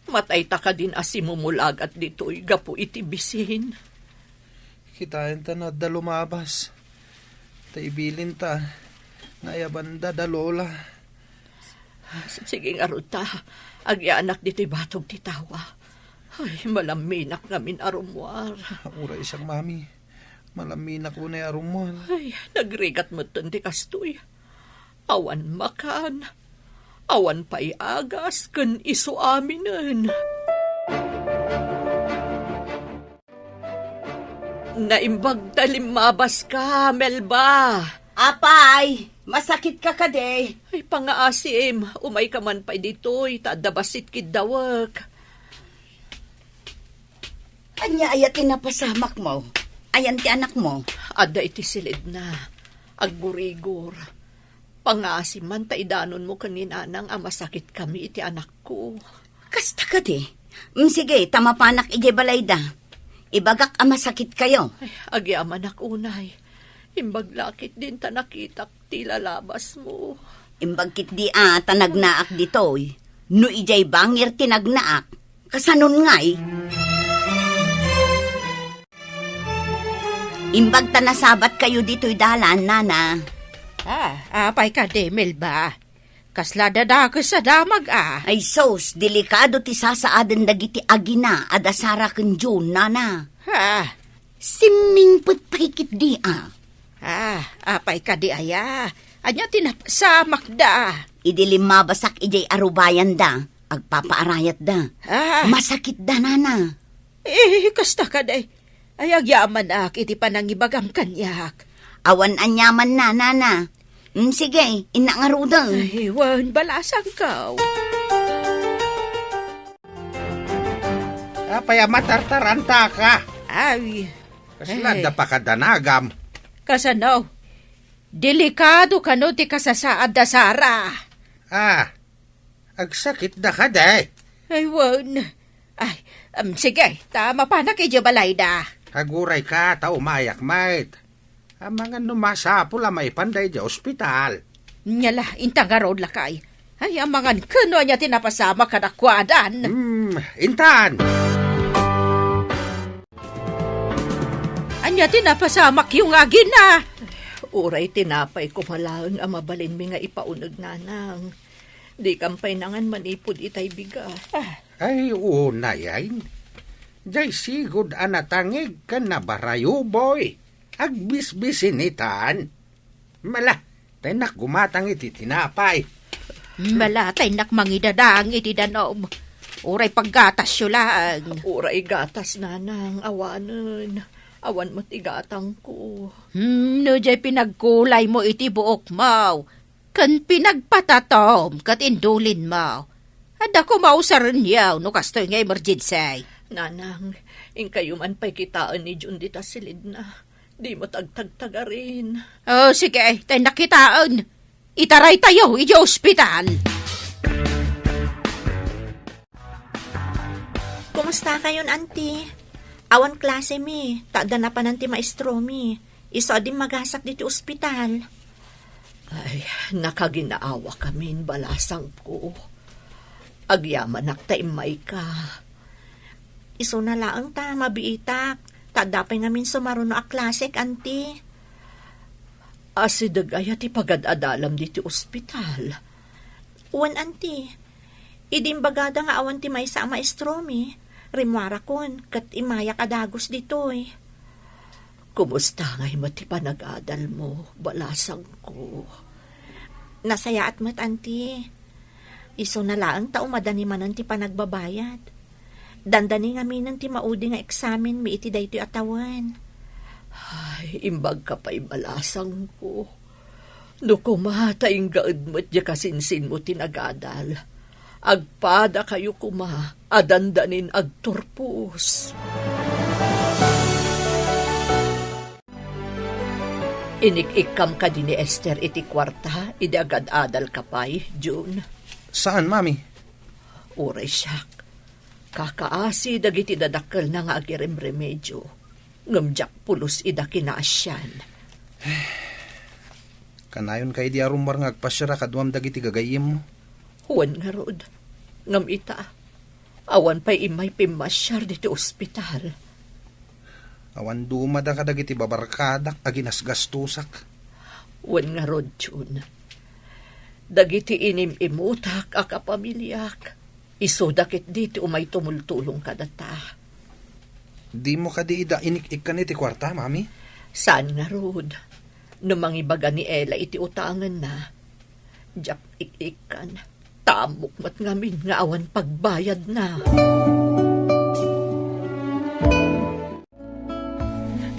Matay ta kadin a simumulagat ditoy gapu iti bisin. Kitaen ta no adda lumabas. Ta ibilin ta, naayabanda da Lola. Sige ngarud ta, agyanak ditoy batog ti tawa. Ay, malaminak ngamin a rummuar. Uray siak, Mami. Malaminak unay a rummuar. Ay, nagrigat metten ti kastoy. Awan makan, awan pay agas ken isu aminen. Naimbag ta limmabaska, Melba. Apay, masakitka kadi? Ay, pangaasim, umayka man pay ditoy, ta adda bassit kiddawek. Ania aya ti napasamakmo? Ayan ti anakmo? Adda iti silidna. Aggurigor. Pangaasim man ta idanonmo ken ni Nanang a masakitkami iti anakko. Kasta kadi? Mm, sige, ta mapanak idiay balayda. Ibagak a masakitkayo. Ay, agyamanak unay. Imbag la ketdin ta nakitak ti lalabasmo. Imbag ketdi a ta nagnaak ditoy. No idiay bangir ti nagnaak, kasanon ngay? Imbag ta nasabatkayo ditoy dalan, Nana. Ah, apay kadi, Melba? Kasla dadakes a damag, a. Ay sus, delikado ti sasaaden dagiti agina a da Sarah ken June, Nana. Ah. Simming Ipet pay ketdi a. Ah, apay kadi aya? Ania ti napasamakda? Idi limmabasak idiay arubayanda, agpapaarayatda. Ah. Masakitda, nana. Eh, kasta kadi. Ay, agyamanak iti panangibagam kaniak. Awan aniamanna, nana. Mm, sige, innak ngaruden. Ay, wen, balasangko. Apay a matartarantaka? Ay. Kasla eh. Adda pakadanagam? Kasano? Delikado kano ti kasasaad da Sara? Ah, agsakitda kadi? Ay, wen. Ay, em, sige, ta mapanak idiay balayda. Agurayka, ta umayak met. Amangan no masapul a maipanda idiay ospital. Nia la, inta ngarud, lakay. Ay, amangan ken no ania ti napasamak kadakuadan. Hmm, intan. Ania ti napasamakyo nga agina? Uray tinapay koma laeng a mabalinmi nga ipauneg, nanang. Dikam pay nangan manipud itay bigas. Ah. Ay, unay, ay. Jay sigud a natangig ken nabarayuboy. Agbisbisinitan. Mala, ta innak gumatang iti tinapay. Mala, ta innak mangidadang iti danum. Uray paggatasyo laeng. Uray gatas, nanang, awanen. Awan met igatangko. Hmm, no jay pinagkulaymo iti buokmo, ken pinagpatatom ket indulinmo. Adda koma usarenyo no kastoy nga emergency. Nanang, inkayo man pay kitaen ni Jun dita silidna. Di met agtagtagarin. Oh, sige, ta innak kitaen. Itaraytayo idiay ospital. Kumusta kayon, Auntie? Awan klase mi, ta adda napanan ti maestro mi. Isu a dimmagasak ditoy ospital. Ay, nakaginaawa kamin, balasangko. Agyamanak ta immayka. Isuna laeng ta mabiitak, ta adda pay ngamin sumaruno a klasek, Auntie. Asideg aya ti pagad-adalam ditoy ospital? Wen, Auntie. Idi imbagada nga awan ti maysa a maestromi, rimmuarakon ket immayak a dagus ditoy. Kumusta ngay met ti panagadalmo, balasangko? Nasayaat met, Auntie. Isuna laeng ta umadani manen ti panagbabayad. Dandani ngaminen ti maudi nga eksamenmi iti daytoy a tawen. Ay, imbagka pay, balasangko. No koma ta inggaed met diay kasinsinmo ti nagadal, agpadakayo koma a dandanin agturpos. Inik-ikkam kadi ni Esther iti kuarta idi agad-adalka pay, Jun? Saan, Mami. Uray siak. Kakaasi dagiti dadakkelna nga agiremremedio, ngem diak pulos ida kinaasian. Kanayonka idi a rummuar nga agpasiar a kaduam dagiti gagayyemmo? Wen ngarud. Ngem ita, awan pay immay pimmasiar ditoy ospital. Awan dumada kadagiti babarkadak a ginasgastosak. Wen ngarud, Jun. Dagiti inim-imutak a kapamiliak, isuda ketdi ti umay tumultulong kadata. Dimo kadi ida inik-ikkan iti kuarta, Mami? Saan ngarud. No mangibaga ni Ella iti utangenna, diak ik-ikkan. Ta ammok met ngamin nga awan pagbayadna.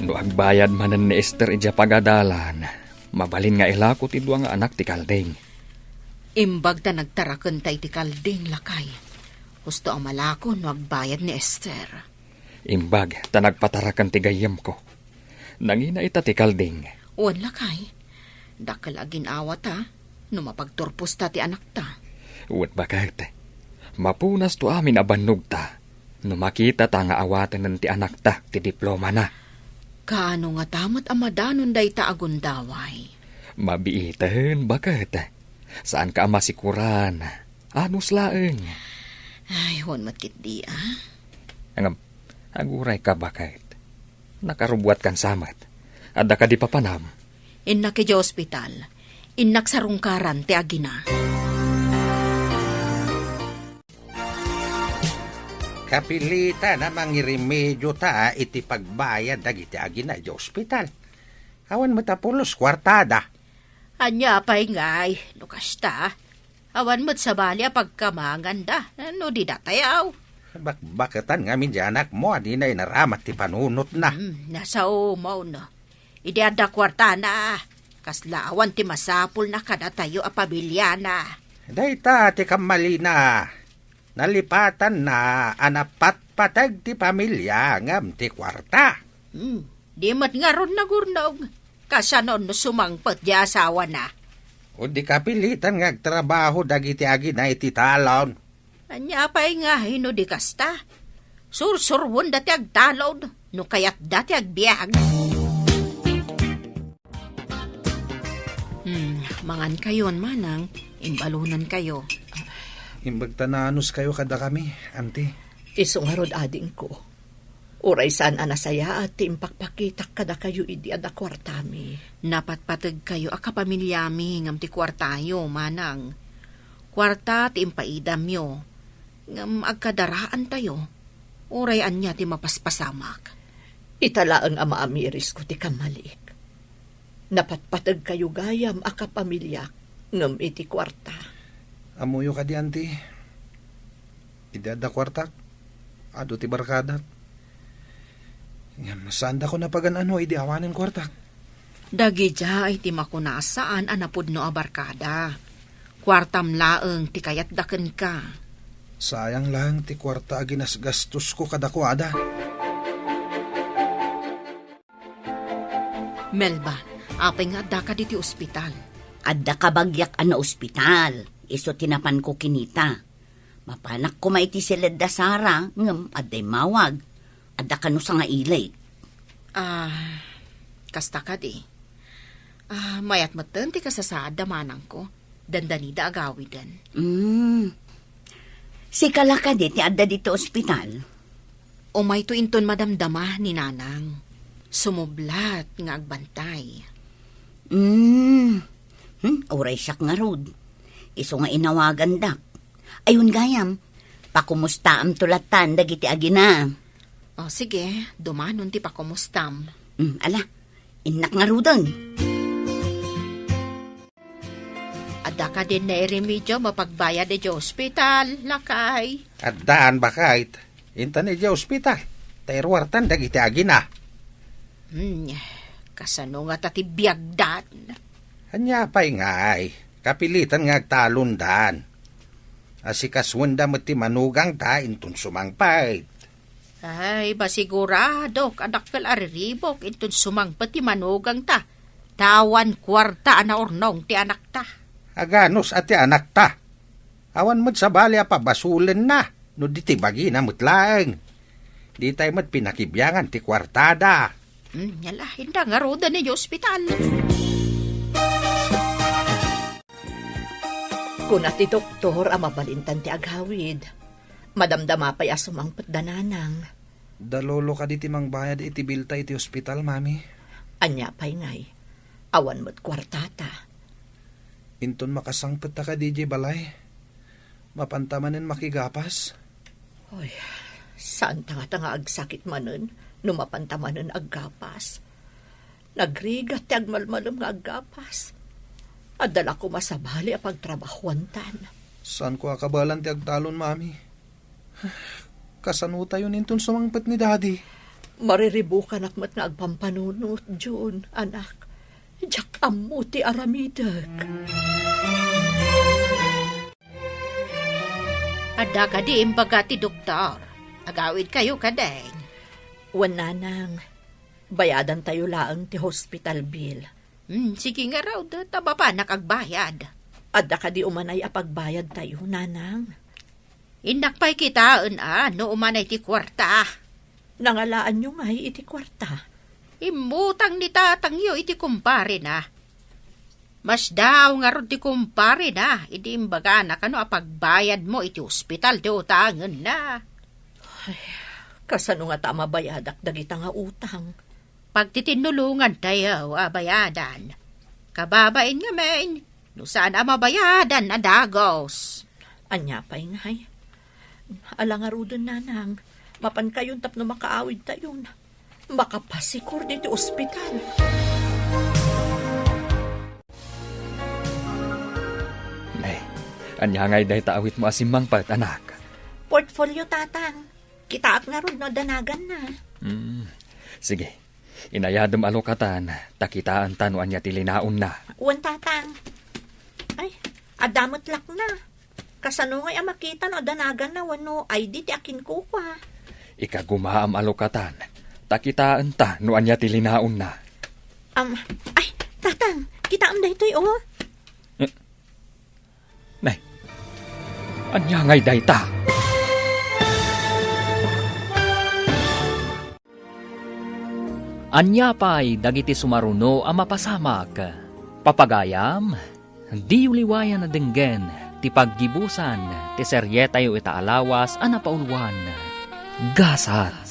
No agbayad manen ni Esther idiay pagadalan, mabalin nga ilako ti dua nga anak ti kalding. Imbag ta nagtarakenta iti kalding, lakay. Husto a malako no agbayad ni Esther. Imbag ta nagpataraken ti gayyemko. Nangina ita ti kalding. Wen, lakay. Dakkel a gin-awata no mapagturposta ti anakta. Wen, baket. Mapunasto amin a bannogta no makitata nga awatenen ti anakta ti diplomana. Kaano ngata met a madanon dayta a gundaway? Mabiiten, baket. Saanka a masikuran. Anus laeng. Ay, wen met ketdi, a. Ngem, agurayka, baket. Nakarubuatkan sa met. Adda kadi papanam? Innak idiay ospital. Innak sarungkaran ti agina. Kapilitan a mangiremedio ta iti pagbayad dagiti agina iti ospital. Awan met a pulos kuartada. Ania pay ngay, no kasta? Awan met sabali a pagkamanganda, no di datayaw. Bakbaketan ngamin di anakmo a dina inaramat ti panunotna. Hmm, nasaomon. Idi adda kuartana, kasla awan ti masapulna kadatayo a pamiliana. Dayta ti kammalina. Nalipatanna a napatpateg ti pamilia ngem ti kuarta. Hmm, di met ngarud nagurnong. Kasano no sumangpet di asawana? O di kapilitan nga agtrabaho dagiti agina iti talon. Ania pay nga no di kasta? Sursuruenda ti agtalon no kayatda ti agbiag. Hmm, mangan kayon, manang. Imbalunan kayo. Imbag ta naanus kayo kada kami, anti. Isu ngarud, adingko. Uray saan a nasayaat ti impakpakitak kadakayo idi adda kuartami. Napatpateg kayo a kapamilyami ngem ti kuartayo, manang. Kuarta ti impaidamyo, ngem agkadaraantayo. Uray ania ti mapaspasamak. Ita laeng a maamirisko ti kammaliek. Napatpateg kayo gayam a kapamiliak ngem iti kuarta. Ammoyo kadi, anti? Idi adda kuartak, adu ti barkadak. Ngem saandako napagan-ano idi awanen kuartak. Dagidiay ti makuna a saan a napudno a barkada. Kuartam laeng ti kayatda kenka. Sayang laeng ti kuarta a ginasgastosko kadakuada. Melba, apay nga addaka diti ospital? Adda kabagiak a naospital, isu ti napanko kinita. Mapanak koma iti siled da Sara, ngem adda immawag. Adda kano sangailik. Ah, kasta kadi. Ah, mayat metten ti kasasaad da manangko. Dandanida agawiden. Mm. Sika la kadi ti adda dito ospital? Umayto inton madamdama ni Nanang. Sumublat nga agbantay. Mm. Hmm, uray siak ngarud. Isu nga inawagandak. Ayun gayam, pakumustaamto latan dagiti agina. O, sige, dumanon ti pakumustam. Mm, ala, innak ngaruden. Adda kadin nairemedio mapagbayad iti ospital, lakay? Addaan, baket. Intan iti ospital, ta iruartan dagiti agina. Hmm, kasano ngata ti biagdan? Ania pay ngay, kapilitan nga agtalondan. Asikasuenda met ti manugangta inton sumangpet. Ay, masiguradok a dakkel a riribuk inton sumangpet ti manugangta, ta awan kuarta a naurnong ti anakta. Aganus a ti anakta? Awan met sabali a pabasolenna no di ti bagina met laeng. Ditay met pinakibiangan ti kuartada. Hmm, ala, inda ngaruden iti ospital. Kuna ti doktor a mabalintan ti agawid. Madamdama pay a sumangpet da Nanang. Da Lolo kadi ti mangbayad iti bilta iti ospital, Mami. Ania pay ngay? Awan met kuartata. Inton makasangpet ta kadi idiay balay, mapanta manen makigapas? Oy, saanta ngata nga agsakit manen no mapanta manen aggapas. Nagrigat ti agmalmalem nga aggapas. Adda la koma sabali a pagtrabahuantan. Saanko a kabaelan ti agtalon, Mami. Kasanotayon inton sumangpet ni Daddy? Mariribukanak met nga agpampanunot, Jun, anak. Diak ammo ti aramidek. Adda kadi imbaga ti doktor? Agawidkayo kadin? Wen, Nanang. Bayadantayo laeng ti hospital bill. Hmm, sige ngarud, ta mapanak agbayad. Adda kadi umanay a pagbayadtayo, Nanang? Innak pay kitaen a no umanay ti kuarta. Nangalaanyo ngay iti kuarta? Immutang ni tatangyo iti kumparena. Masdaaw ngarud ti kumparena idi imbagana kano a pagbayadmo iti ospital ti utangenna. Ay, kasano ngata a mabayadak dagita nga utang? Pagtitinnulongantayo a bayadan. Kababain ngamin, no saan a mabayadan a dagus. Ania pay ngay? Ala ngaruden, nanang, mapankayon tapno makaawidtayon. Makapasikor ditoy ospital. Ne, ania ngay dayta awitmo a simmangpet, anak? Portfolio, tatang. Kitaak ngarud no adda naganna. Hmm, sige. Inayadem a lukatan, ta kitaenta no ania ti linaonna. Wen, tatang. Ay, adda met lakna. Kasano ngay a makita no adda naganna wenno I D ti akinkukua? Ikagumaam a lukatan, ta kitaenta no ania ti linaonna. Am, ay, tatang, kitaem daytoy, oh. Eh, nay, ania ngay dayta? Ania pay dagiti sumaruno a mapasamak? Papagayam, diyo liwayan a denggen ti paggibusan ti serietayo ita a lawas a napauluan. Gasat,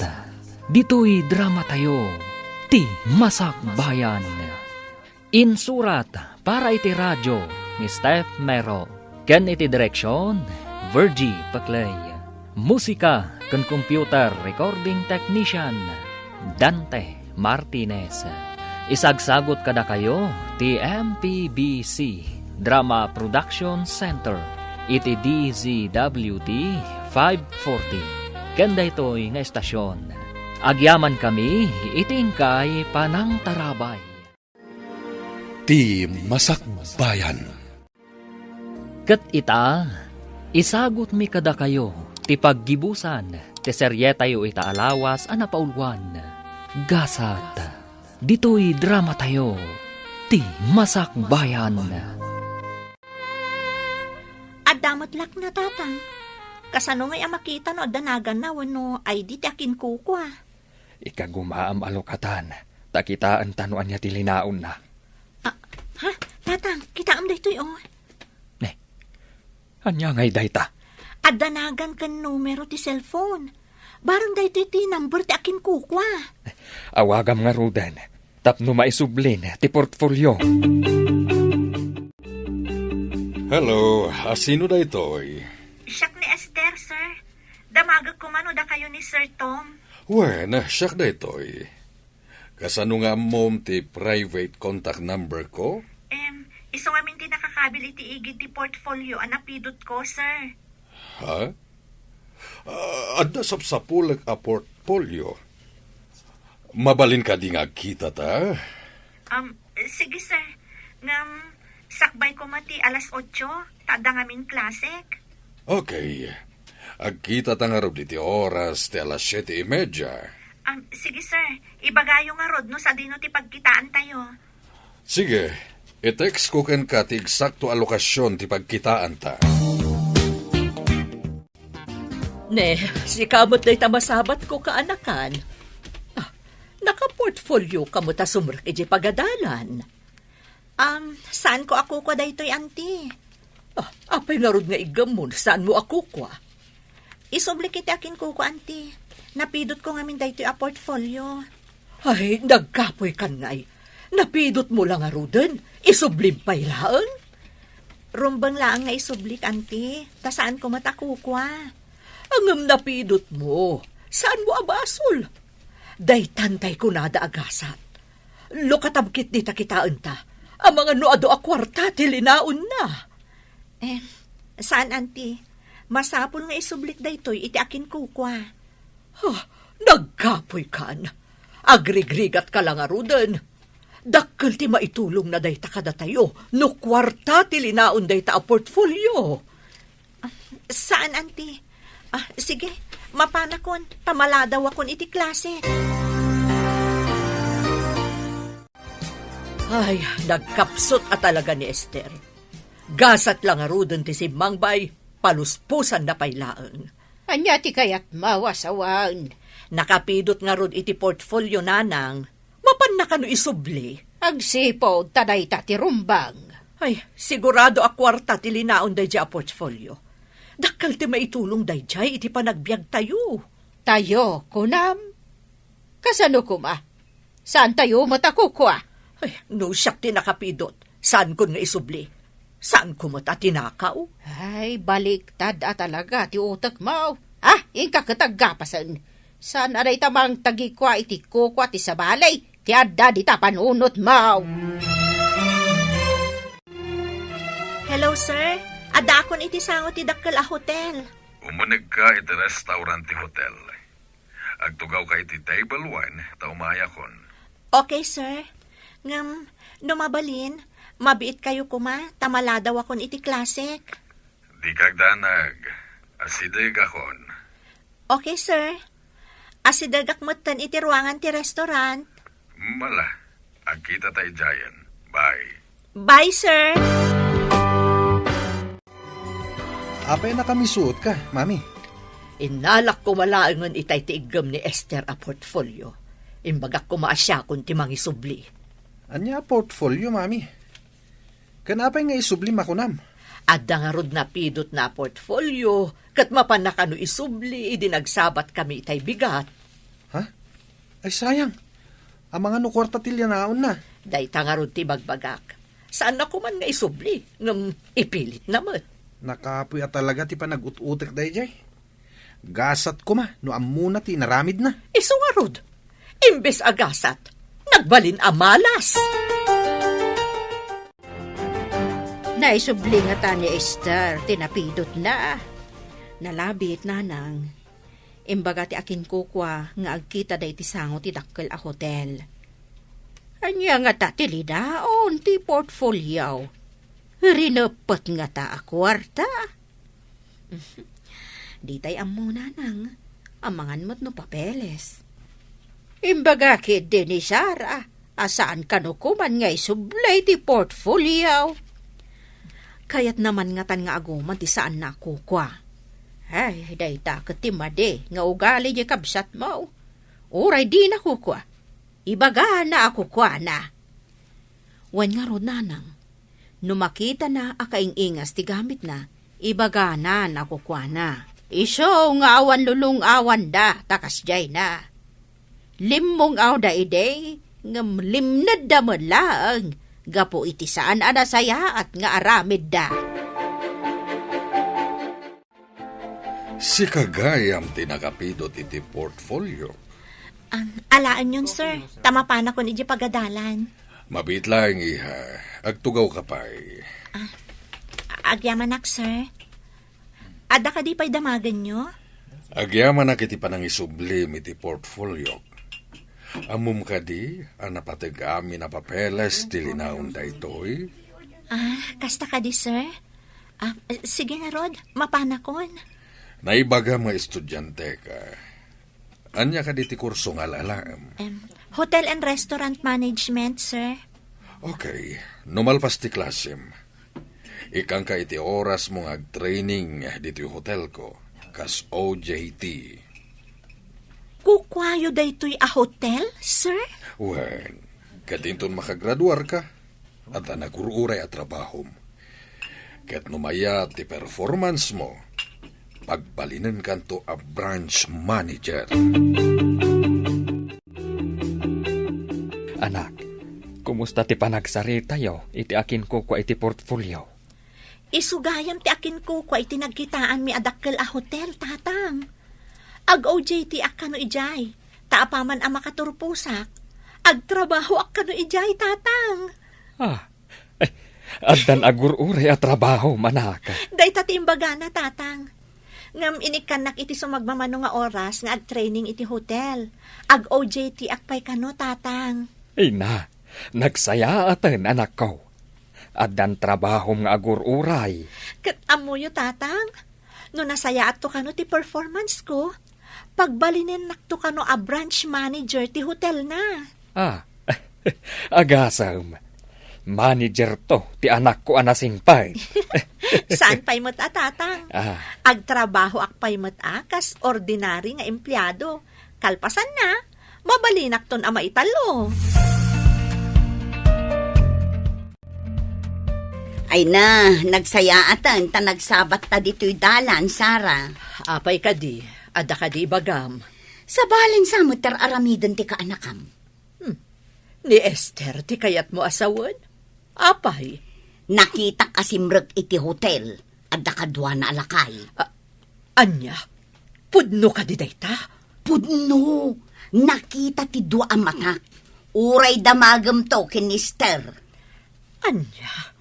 ditoy dramatayo, ti Masakbayan. Insurat para iti radio ni Steph Mero, ken iti direksion, Virgie Paclay. Musika ken computer recording technician, Dante Martinez. Isagsagut kadakayo ti M P B C Drama Production Center iti D Z W T five forty, ken daytoy nga estasyon. Agyamankami iti inkay panangtarabay. Ti Masakbayan. Ket ita, isagutmi kadakayo ti paggibusan ti serietayo ita a lawas a napauluan. Gasat, ditoy dramatayo, ti Masakbayan. Adda met lakna, tatang. Kasano ngay a makita no adda naganna wenno I D ti akinkukua? Ikagumaam a lukatan, ta kitaenta no ania ti linaonna. Ah, ha? Tatang, kitaem daytoy, oh. Ne, ania ngay dayta? Adda nagan ken numero ti cellphone. Bareng daytoy ti number ti akinkukua. Awagam ngaruden, tapno maisublin ti portfolio. Hello, a sino daytoy? Siak ni Esther, sir. Damagek koma no dakayo ni Sir Tom. Wen, siak daytoy. Kasano nga ammom ti private contact number ko? Em, isu ngamin ti nakakabil iti igid ti portfolio a napidot ko, sir. Ha? Ah, adda sapsapulek a portfolio. Mabalin kadi nga agkitata? Um, sige, sir. Ngem, sakbay koma ti alas otso, ta adda ngamin klasek. Okay. Agkitata ngarud iti oras ti alas siete y media. Um, sige, sir. Ibagayo ngarud no sadino ti pagkitaantayo. Sige, i-text ko kenka ti eksakto a lokasyon ti pagkitaanta. Ne, sika met dayta masabatko, kaanakan. Ah, nakaportfolioka met a sumrek idiay pagadalan. Um, saanko a kukua daytoy, anti. Ah, apay ngarud nga iggammon, saanmo a kukua? Isublik iti akinkukua, anti. Napidotko ngamin daytoy a portfolio. Ay, nagkapuykan ngay. Napidotmo la ngaruden, isublim pay laeng? Rumbeng laeng nga isublik, anti, ta saanko met a kukua. Ngem napidotmo, saanmo a basol? Daytan tay kunada a gasat. Lukatam ketdi ta kitaenta, amangan no adu a kuarta ti linaonna. Eh, saan, anti. Masapul nga isublik daytoy iti akinkukua. Ah, nagkapuykan. Agrigrigatka la ngaruden. Dakkel ti maitulongna dayta kadatayo no kuarta ti linaon dayta a portfolio. Saan, anti. Ah, sige, mapanakon, ta maladawakon iti klase. Ay, nagkapsut a talaga ni Esther. Gasat la ngaruden ti simmangbay, palusposanna pay laeng. Ania ti kayatmo a sawen? Nakapidot ngarud iti portfolio, nanang. Mapanna kano isubli? Agsipud ta dayta ti rumbeng. Ay, sigurado a kuarta ti linaon daydiay a portfolio. Dakkel ti maitulong daydiay iti panagbiagtayo. Tayo, kunam? Kasano koma? Saantayo met a kukua? Ay, no siak ti nakapidot, saankon nga isubli. Saanko met a tinakaw. Ay, baliktad a talaga ti utekmo. Ah, inka ket aggapasen. Saan a dayta mangtagikua iti kukua ti sabali ti adda dita panunotmo? Hello, sir. Addaakon iti sango ti dakkel a hotel. Umunegka iti restaurant ti hotel. Agtugawka iti table one ta umayakon. Okay, sir. Ngem, no mabalin, mabiitkayo koma ta maladawakon iti klasek. Dika agdanag. Asidegakon. Okay, sir. Asidegak metten iti ruangan ti restaurant. Mala, agkitata idiayen. Bye. Bye, sir. Apay a nakamisuotka, Mami? Innalak koma laengen itay ti iggem ni Esther a portfolio. Imbagak koma a siakon ti mangisubli. Ania a portfolio, Mami? Ken apay nga isublim a kunam? Adda ngarud napidotna a portfolio, ket mapanna kano isubli idi nagsabatkami itay bigat. Ha? Ay, sayang. Amangan no kuarta ti lianaonna. Dayta ngarud ti ibagbagak. Saanna koman nga isubli, ngem ipilitna met. Nakapuy a talaga ti panag-ut-utek daydiay. Gasat koma no ammona ti inaramidna. Isu ngarud, imbes a gasat, nagbalin a malas. Naisubli ngata ni Esther ti napidotna. Nalabit, nanang. Imbaga ti akinkukua nga agkitada iti sango ti dakkel a hotel. Ania ngata ti linaon ti portfolio? Rineppet ngata a kuarta? Ditay ammo, nanang. Amangan met no papeles. Imbaga ketdi ni Sara a saan kano koman nga isubli ti portfolio. Kayatna man ngatan nga aguman ti saanna a kukua. Ay, dayta ket ti madi nga ugali diay kabsatmo. Uray dina kukua, ibagana a kukuana. Wen ngarud, nanang, no makitana a kaing-ingas ti gamitna, ibagana a kukuana. Isu nga awan lulong-awanda ta kasdiayna. Limmong-awda idi, ngem limnedda met laeng gapu iti saan a nasayaat nga aramidda. Sika gayam ti nakapidot iti portfolio. Ang alaenyon, sir, ta mapanakon idiay pagadalan. Mabiit laeng, iha. Agtugawka pay. Ah, agyamanak, sir. Adda kadi pay damagenyo? Agyamanak iti panangisublim iti portfoliok. Ammom kadi a napateg amin a papeles ti linaon daytoy? Ah, kasta kadi, sir? Ah, sige ngarud, mapanakon. Naibagam nga estudiante ka. Ania kadi ti kurso nga alaem? Em, Hotel and Restaurant Management, sir. Okay. No malpas ti klasem, ikkanka iti orasmo nga agtraining ditoy hotelko, kas O J T. Kukuayo daytoy a hotel, sir? Wen, ket inton makagraduarka, adda nagur-uray a trabahom. Ket no mayat ti performance mo, pagbalinenkanto a branch manager. Anak, kumusta ti panagsaritayo iti akinkukua iti portfolio? Isu gayam ti akinkukua iti nagkitaanmi a dakkel a hotel, Tatang. Ag-O J T ak kano idiay, ta apaman a makaturposak, agtrabahoak kano idiay, Tatang. Ah, eh, addan agur-uray a trabaho, anak. Dayta ti imbagana, Tatang. Ngem inikkannak iti sumagmamano nga oras nga agtraining iti hotel. Ag-O J T ak pay kano, Tatang. Ina, nagsayaaten, anakko. Addan trabahom nga agur-uray. Ket ammoyo, Tatang, no nasayaatto kano ti performance ko, pagbalinennakto kano a branch manager ti hotel na. Ah, agasem. Manager to ti anakko a nasingpet. Saan pay met a, Tatang? Ah. Agtrabahoak pay met a kas ordinary nga empleado. Kalpasanna, mabalinakton a maitallo. Ay na, nagsayaaten ta nagsabatta ditoy dalan, Sara. Apay kadi, adda kadi ibagam? Sabalen sa met ti ar-aramiden ti kaanakam. Hmm. Ni Esther ti kayatmo a sawen? Apay? Nakitak a simrek iti hotel. Adda kaduana a lakay. A-, ania? Pudno kadi dayta? Pudno. Nakita ti dua a matak. Uray damagemto ken ni Esther. Ania?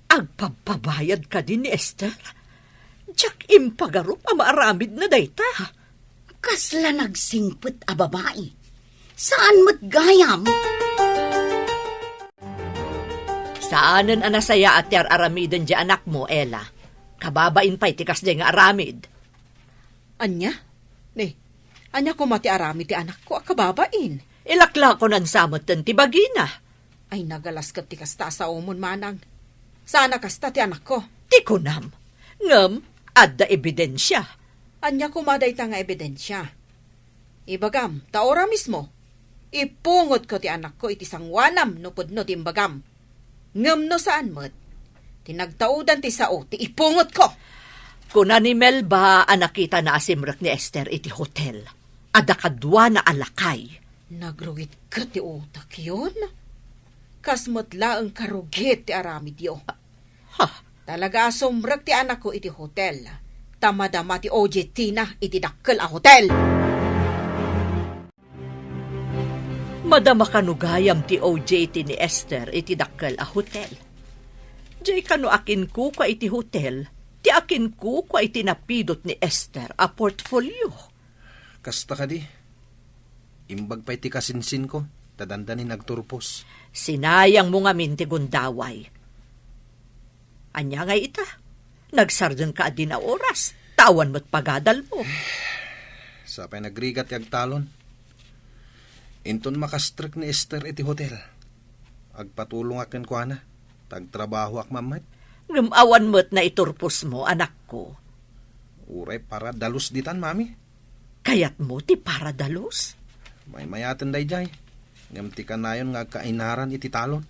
Agpabpabayad kadi ni Esther? Diak impagarup a maaramidna dayta. Kasla nagsingpet a babai. Saan met gayam? Saanen a nasayaat ti ar-aramiden ti anakmo, Ella. Kababain pay ti kasdiay nga aramid. Ania? Ni, ania koma ti aramid ti anakko a kababain? Ilaklakonan sa metten ti bagina. Ay, nagalas ket ti kasta a saomon, manang. Saan a kasta ti anakko. Ti kunam. Ngem, adda ebidensia. Ania koma dayta nga ebidensia? Ibagam, ta ora mismo, ipungotko ti anakko iti sangoanam no pudno ti imbagam. Ngem no saan met, ti nagtaudan ti sao ti ipungotko. Kuna ni Melba a nakitana a simrek ni Esther iti hotel. Adda kaduana a lakay. Nagrugit ket ti utakyon? Kas met laeng karugit ti aramidyo. Ha? Talaga a sumrek ti anakko iti hotel. Ta madama ti O J T na iti dakkel a hotel. Madama kano gayam ti O J T ni Esther iti dakkel a hotel. Diay kano akinkukua iti hotel, ti akinkukua iti napidot ni Esther a portfolio. Kasta kadi, imbag pay ti kasinsinko, ta dandani nagturpos. Sinayangmo ngamin ti gundaway. Ania ngay ita? Nagsardengka a dina oras, ta awan met pagadalmo. Sapay nagrigat ti agtalon. Inton makastrek ni Esther iti hotel, agpatulongak kenkuana, ta agtrabahoak met. Ngem awan met naiturposmo, anakko. Uray para dalus ditan, Mami. Kayatmo ti para dalus? Maymayaten daydiay, ngem ti kanayon nga agkainaran iti talon.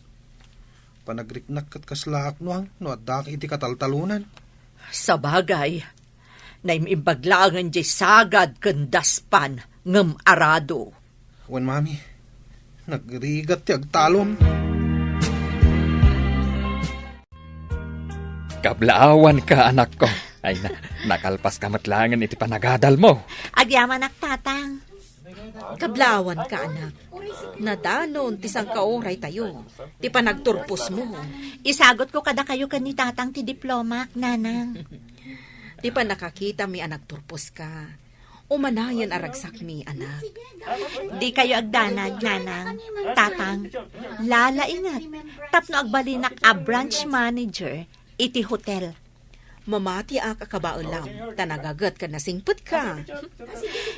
Panagriknak ket kaslaak nuang no addaak iti kataltalonan. Sabagay, naim-imbag laengen diay sagad ken daspan ngem arado. Wen, Mami, nagrigat ti agtalon. Kablaawanka, anakko. Ay, na, nakalpaska met laengen iti panagadalmo. Agyamanak, Tatang. Kablaawanka, anak. Nadanon ti sangkauray tayo, ti panagturposmo. Isagutko kadakayo ken ni Tatang ti diplomak, Nanang. Ti pannakakitami a nagturposka, umanayen a ragsakmi, anak. Dikayo agdanag, Nanang, Tatang. Lalainget tapno agbalinak a branch manager iti hotel. Mamatiak a kabaelam, ta nagaget ken nasingpetka.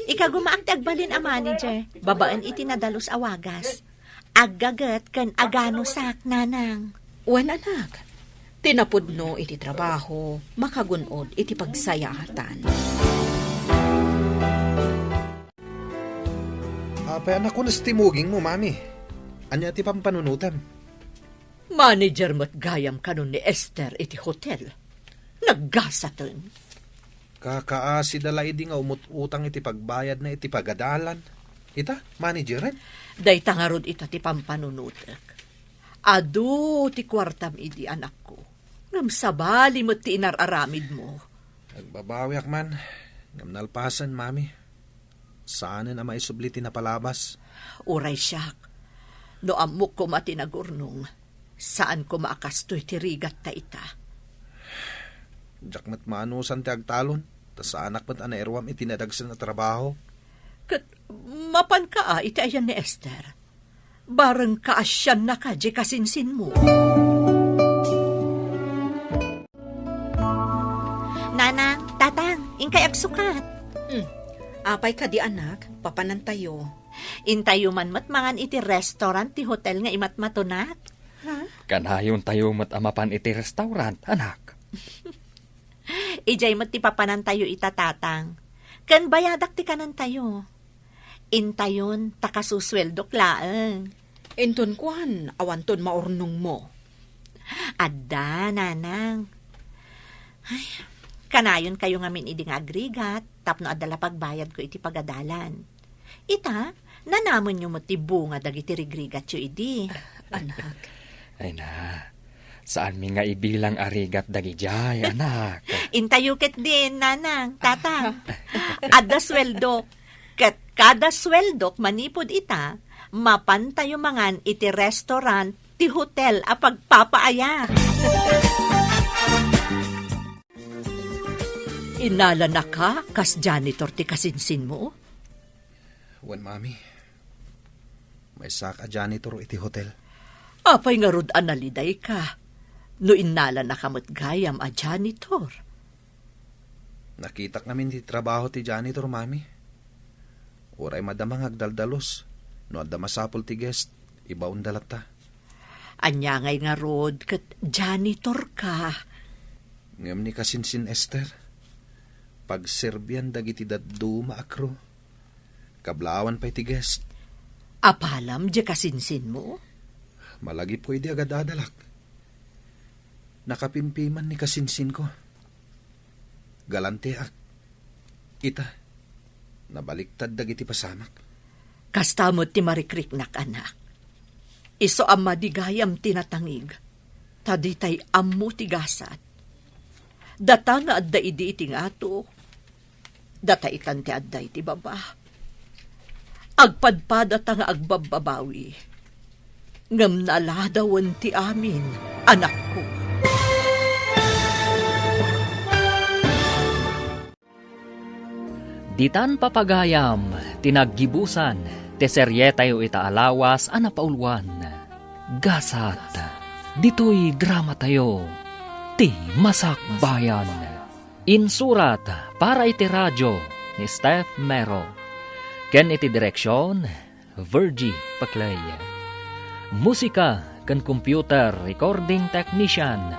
Ikagumaak ti agbalin a manager, babaen iti nadalus a wagas. Aggaget ken aganusak, Nanang. Wen, anak, ti napudno iti trabaho, makagun-od iti pagsayaatan. Apay a nakunas ti mugingmo, Mami? Ania ti pampanunotem? Manager met gayam kanon ni Esther iti hotel. Naggasaten. Kakaasida la idi nga umut-utang iti pagbayadna iti pagadalan. Ita, manageren? Dayta ngarud ita ti pampanunotek. Adu ti kuartam idi, anakko. Ngem sabali met ti inar-aramidmo. Agbabawiak man, ngem nalpasen, Mami. Saanen a maisubli ti napalabas. Uray siak, no ammok koma ti nagurnong, saan koma a kastoy ti rigatta ita. Diak met maanusan ti agtalon, ta saanak met a nairuam iti nadagsen a trabaho. Ket mapanka a iti ayan ni Esther. Bareng kaasiannaka diay kasinsinmo. Nanang, Tatang, inkay agsukat. Hmm. Apay kadi, anak, papanantayo. Intayo man met mangan iti restaurant ti hotel nga imatmatonak. Ha? Kanayontayo met a mapan iti restaurant, anak. Idiay met ti papanantayo ita, Tatang. Ken bayadak ti kanentayo. Intayon, ta kasusueldok laeng. Inton kuan, awanton maurnongmo. Adda, Nanang. Ay, kanayonkayo ngamin idi nga agrigat, tapno adda la pagbayadko iti pagadalan. Ita, nanamenyo met ti bunga dagiti rigrigatyo idi. Anak. Ay na, saanmi nga ibilang a rigat dagidiay, anak. Intayo ketdin, Nanang, Tatang. Adda sueldok. Ket kada sueldok manipud ita, mapantayo mangan iti restaurant ti hotel a pagpapaayat. Innalanaka kas janitor ti kasinsinmo? Wen, Mami. Maysak a janitor iti hotel. Apay ngarud a nalidayka no innalanaka met gayam a janitor? Nakitak ngamin ti trabaho ti janitor, Mami. Uray madama nga agdaldalus, no adda masapul ti guest, ibaonda latta. Ania ngay ngarud ket janitor ka? Ngem ni kasinsin Esther, pagserbian dagiti dadduma a crew. Kablawan pay ti guest. Apalam diay kasinsinmo? Malagip ko idi agadadalak. Nakapimpiman ni kasinsinko. Galanteak. Ita, nabaliktad dagiti pasamak. Kasta met ti marikriknak, anak. Isu a madi gayam ti natangig, ta ditay ammo ti gasat. Data nga adda idi iti ngato, data itan ti adda iti baba. Agpadpadata nga agbabbabawi, ngem naladawen ti amin, anakko. Ditan papagayam ti naggibusan ti serietayo ita a lawas a napauluan, Gasat. Ditoy dramatayo, Ti Masakbayan. Insurat para iti radio ni Steph Mero, ken iti direksion, Virgie Paclay. Musika ken computer recording technician,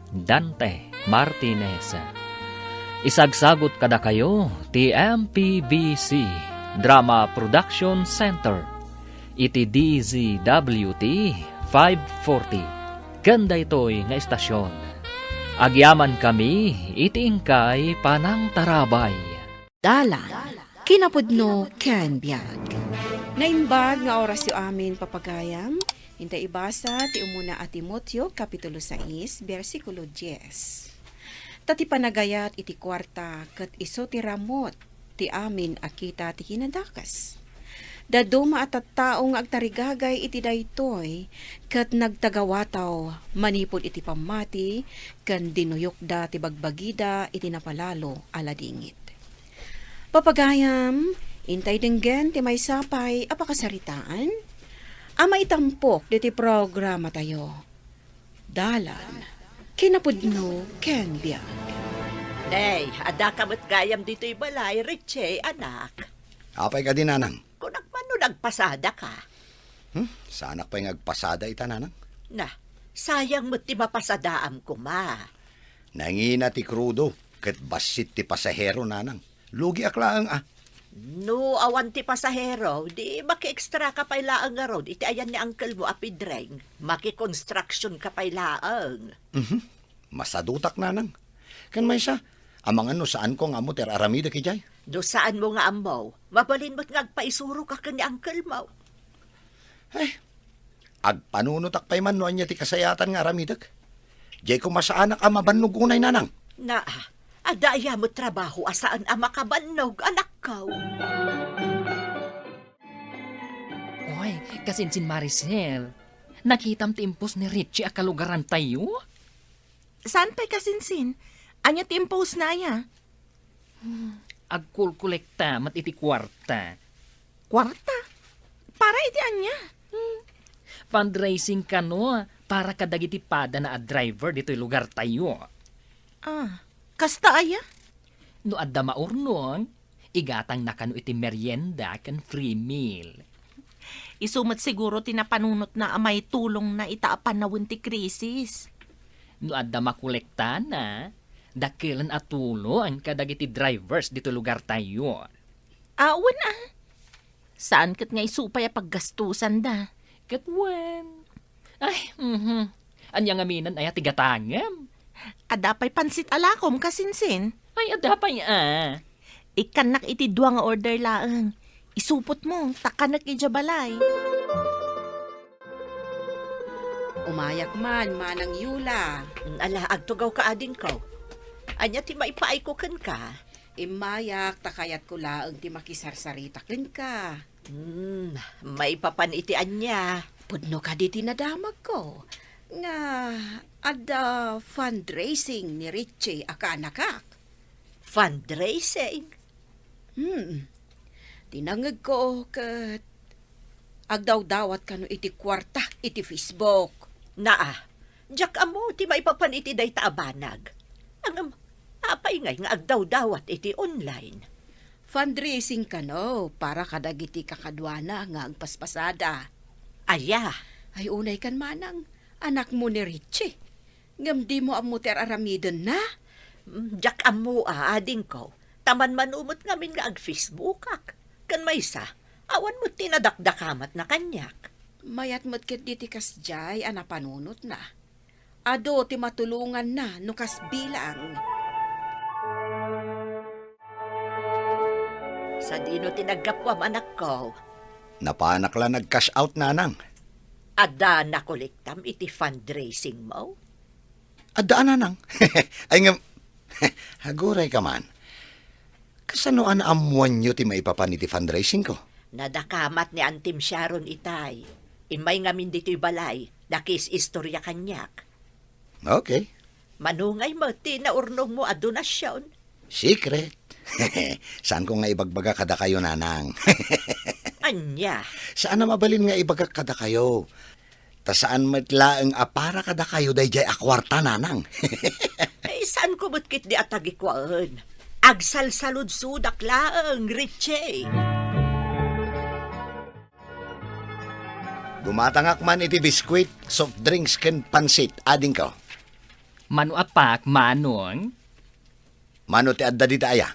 Dante Martinez. Isagsagut kadakayo ti M P B C Drama Production Center iti D Z W T five forty ken daytoy nga estasion. Agyamankami iti inkay panangtarabay. Dalan, kinapudno ken biag. Naimbag nga orasyo amin, papagayam. Inta ibasa ti umuna a Timoteo, Kapitulo sais, bersikulo dies. Ta ti panagayat iti kuarta ket isu ti ramut ti amin a kita ti kinadakes. Dadduma a tattao nga agtarigagay iti daytoy ket nagtagawataw manipud iti pammati ken dinuyokda ti bagbagida iti napalalo a ladingit. Papagayam, intay denggen ti maysa pay a pakasaritaan a maitampok ditoy programatayo. Dalan, kinapudno ken biag. Nay, addaka met gayam ditoy balay, Richie, anak. Apay kadi, nanang? Kunak man no nagpasadaka. Hmm? Saanak pay nga agpasada ita, nanang? Na, sayang met ti mapasadaam koma. Nangina ti krudo, ket bassit ti pasahero, nanang. Lugiak laeng, a. No awan ti pasahero, di makiekstraka pay laeng ngarud iti ayan ni uncle mo a Pedreng. Makikonstruksionka pay laeng. Mhm. Masadutak, nanang. Ken maysa, amangan no saanko nga ammo ti ar-aramidek idiay. No saanmo nga ammo, mabalin met nga agpaisurok ken ni uncle mo. Ay, agpanunotak pay man no ania ti kasayatan nga aramidek. Diay koma saanak a mabannog unay, nanang. Naa, adda aya met trabaho a saan a makabannog, anakko? Oy, kasinsin Maricel, nakitam ti impos ni Richie a kalugarantayo? Saan pay kasinsin? Ania ti impos na aya? Hmm, agkolkolekta met iti kuarta. Kuarta? Para iti ania? Hmm, fundraising kano para kadagiti padana a driver ditoy lugartayo. Ah, kasta aya? No adda maurnong, igatangna kano iti merienda ken free meal. Isu met siguro ti napanunotna a maitulongna ita a panawen ti krisis. No adda makolektana, dakelen a tulong kadagiti drivers ditoy lugartayo. Awan a. Saan ket nga isu pay a paggastusanda. Ket wen. Ay, mhm. Ania ngamin aya ti gatangem? Adda pay pansit a lakom, kasinsin? Ay, adda pay a. Ikkannak iti dua nga order laeng. Isupotmo, ta kanek idiay balay. Umayak man, Manang Yula. Ala, agtugawka, adingko. Ania ti maipaayko kenka? Immayak ta kayatko laeng ti makisarsarita kenka. Hmm, maipapan iti ania? Pudno kadi ti nadamagko nga adda fundraising ni Richie a kaanakak. Fundraising? Hmm. Ti nangngegko ket agdawdawat kano iti kuarta iti Facebook. Naa, diak ammo ti maipapan iti dayta a banag. Ngem, apay ngay nga agdawdawat iti online? Fundraising kano para kadagiti kakaduana nga agpaspasada. Aya? Ay, unay kan manang, anakmo ni Richie. Ngem dimo ammo ti ar-aramidenna? Mm, diak ammo a, adingko. Ta manmano met ngamin nga ag-Facebookak. Ken maysa, awan met ti nadakdakamatna kaniak. Mayat met ketdi ti kasdiay a napanunotna. Adu ti matulonganna no kas bilang. Sadino ti naggapuam, anakko? Napanak la nag-cash out, nanang. Adda nakolektam iti fundraising mo? Adda a, nanang. Ay ngem, aguray ka man. Kasano a naammoanyo ti maipapan iti fundraising ko? Nadakamat ni Antim Sharon itay. Immay ngamin ditoy balay, nakiis-istorya kaniak. Okay. Mano ngay met ti naurnongmo a donasion? Secret. Saanko nga ibagbaga kadakayo, nanang. Ania? Saan a mabalin nga ibagak kadakayo. Ta saan met laeng a para kadakayo daydiay a kuarta, nanang. Ay, saanko met ketdi a tagikuaen. Agsalsaludsodak laeng, Richie. Gumatangak man iti biskuit, soft drinks, ken pansit, adingko. Mano a paak, Manong? Mano ti adda dita aya?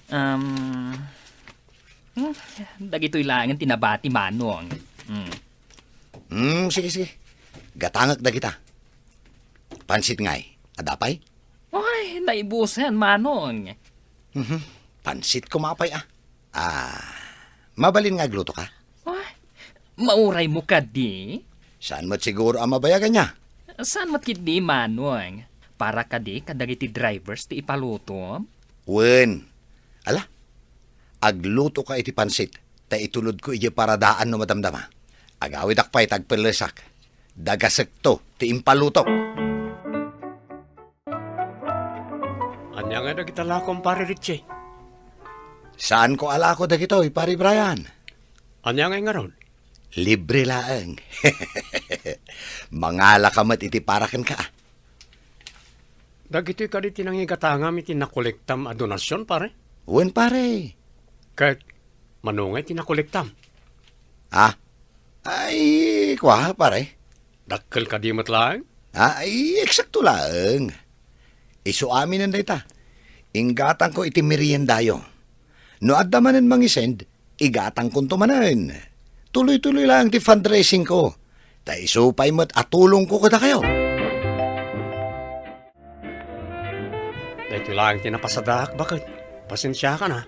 Um, hmm, dagitoy laengen ti nabati, Manong. Hmm. Hmm, sige, sige. Gatangek dagita. Pansit ngay. Adda pay? Ay, naibusen, Manong. Mhm. Pansit koma pay, ah. Ah, mabalin nga agluto ka? Ay, mauray mo kadi? Saan met siguro a mabayagan niya? Saan met kidi, Manong? Para kadi kadagiti drivers ti ipaluto? Wen. Ala, agluto ka iti pansit, ta itulod ko idiay paradaan no madamdama. Agawidak pay ta agpellesak. Dagasekto ti impalutok. Ania nga dagita lakom, Pare Richie? Saanko a lako dagitoy, Pare Brian. Ania nga ngarud? Libre laeng. Mangala ka met iti para kenka, ah. Dagitoy kadi ti nangigatangam iti nakolektam a donasion, pare? Wen, pare. Ket mano ngay ti nakolektam? Ah? Ay, kua, pare. Dakkel kadi met laeng? Ah, ay, eksakto laeng. Isu aminen dayta. Inggatangko iti meriendayo. No adda manen mangisend, igatangkonto manen. Tuloy-tuloy laeng ti fundraising ko. Ta isu pay met a tulongko kadakayo. Daytoy laeng ti napasadaak, baket. Pasensiakan, a.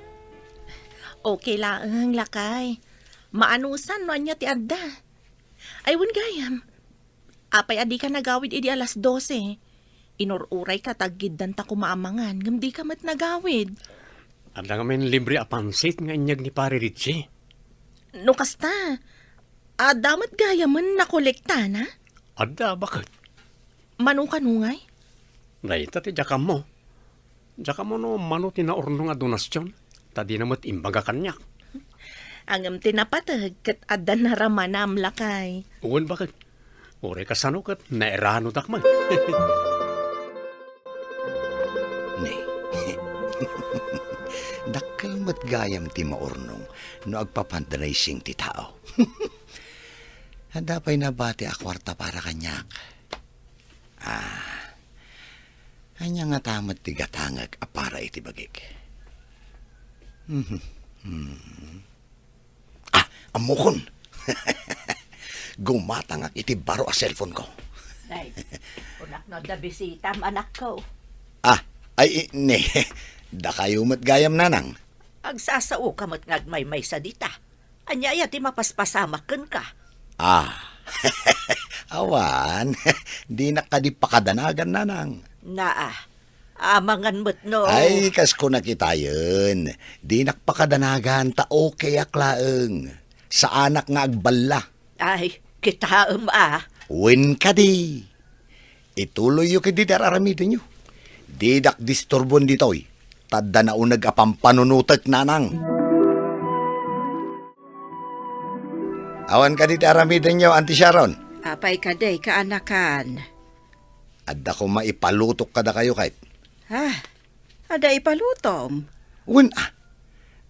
Okay laeng, lakay. Maanusan no ania ti adda. Ay, wen gayam. Apay a dika nagawid idi alas dose? Inur-urayka ta aggiddanta koma a mangan, ngem dika met nagawid. Adda ngamin libre a pansit nga inyeg ni Pare Richie. No kasta, adda met gayamen nakolektana? Adda, baket. Mano kano ngay? Dayta ti diak ammo. Diak ammo no mano ti naurnong a donasion, ta dina met imbaga kaniak. Ngem ti napateg ket adda naramanam, lakay. Wen, baket. Uray kasano ket nairanodak met. Ne. Dakkel met gayam ti maurnong no agpa-fundraising ti tao. Adda pay nabati a kuarta para kaniak. Ah, ania ngata met ti gatangek a para iti bagik? Mhm. Hmm. Ah, ammokon! Gumatangak iti baro a cellphone ko. Ay, kunak no adda bisitam, anakko. Ah, ay, i-, ne. Dakayo met gayam, nanang. Agsasaoka met nga agmaymaysa dita. Ania aya ti mapaspasamak kenka? Ah. Awan. Dinak kadi pakadanagan, nanang. Naa. Amangan met no. Ay, kas kuna kitaen, dinak pakadanagan ta okayak laeng. Saanak nga agballa. Ay, kitaem a. Wen kadi. Ituloyyo ketdi ti ar-aramidenyo. Didak disturbon ditoy, ta adda nauneg a pampanunotek, nanang. Awan kadi ti aramidenyo, Auntie Sharon? Apay kadi, kaanakan? Adda koma ipalutok kadakayo, ket. Ah, adda ipalutom? Wen, ah.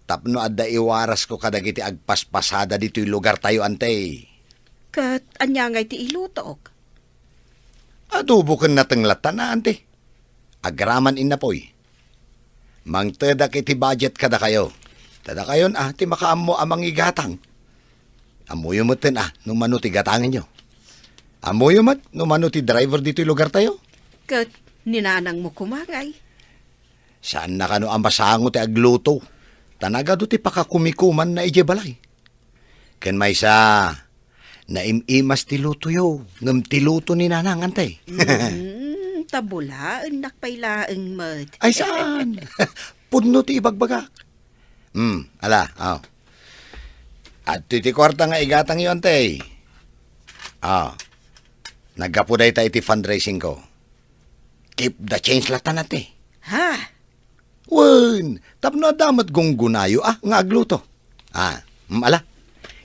Tapno adda iwarasko kadagiti agpaspasada ditoy lugartayo, Auntie. Ket ania ngay ti ilutok? Adobo ken nateng latta, Auntie. Agraman innapoy. Mangtedak iti budget kadakayo. Ta dakayon a ti makaammo a mangigatang. Ammoyo metten a no mano ti gatangenyo. Ammoyo met no mano ti driver ditoy lugartayo. Ket ni nanangmo koma ngay? Saanna kano a masango ti agluto, ta nagadu ti pakakumikumanna idiay balay. Ken maysa, naim-imas ti lutoyo, ngem ti luto ni Nanang, Auntie. Mm, ta bulaennak pay laeng met. Ay, saan? Pudno ti ibagbagak. Hmm, ala, aw. Adtoy ti kuarta nga igatangyo, Auntie. Aw. Naggapu dayta iti fundraising ko. Keep the change latta, Auntie. Ha? Wen, tapno adda met gunggunayo a nga agluto. Ah, mm, ala.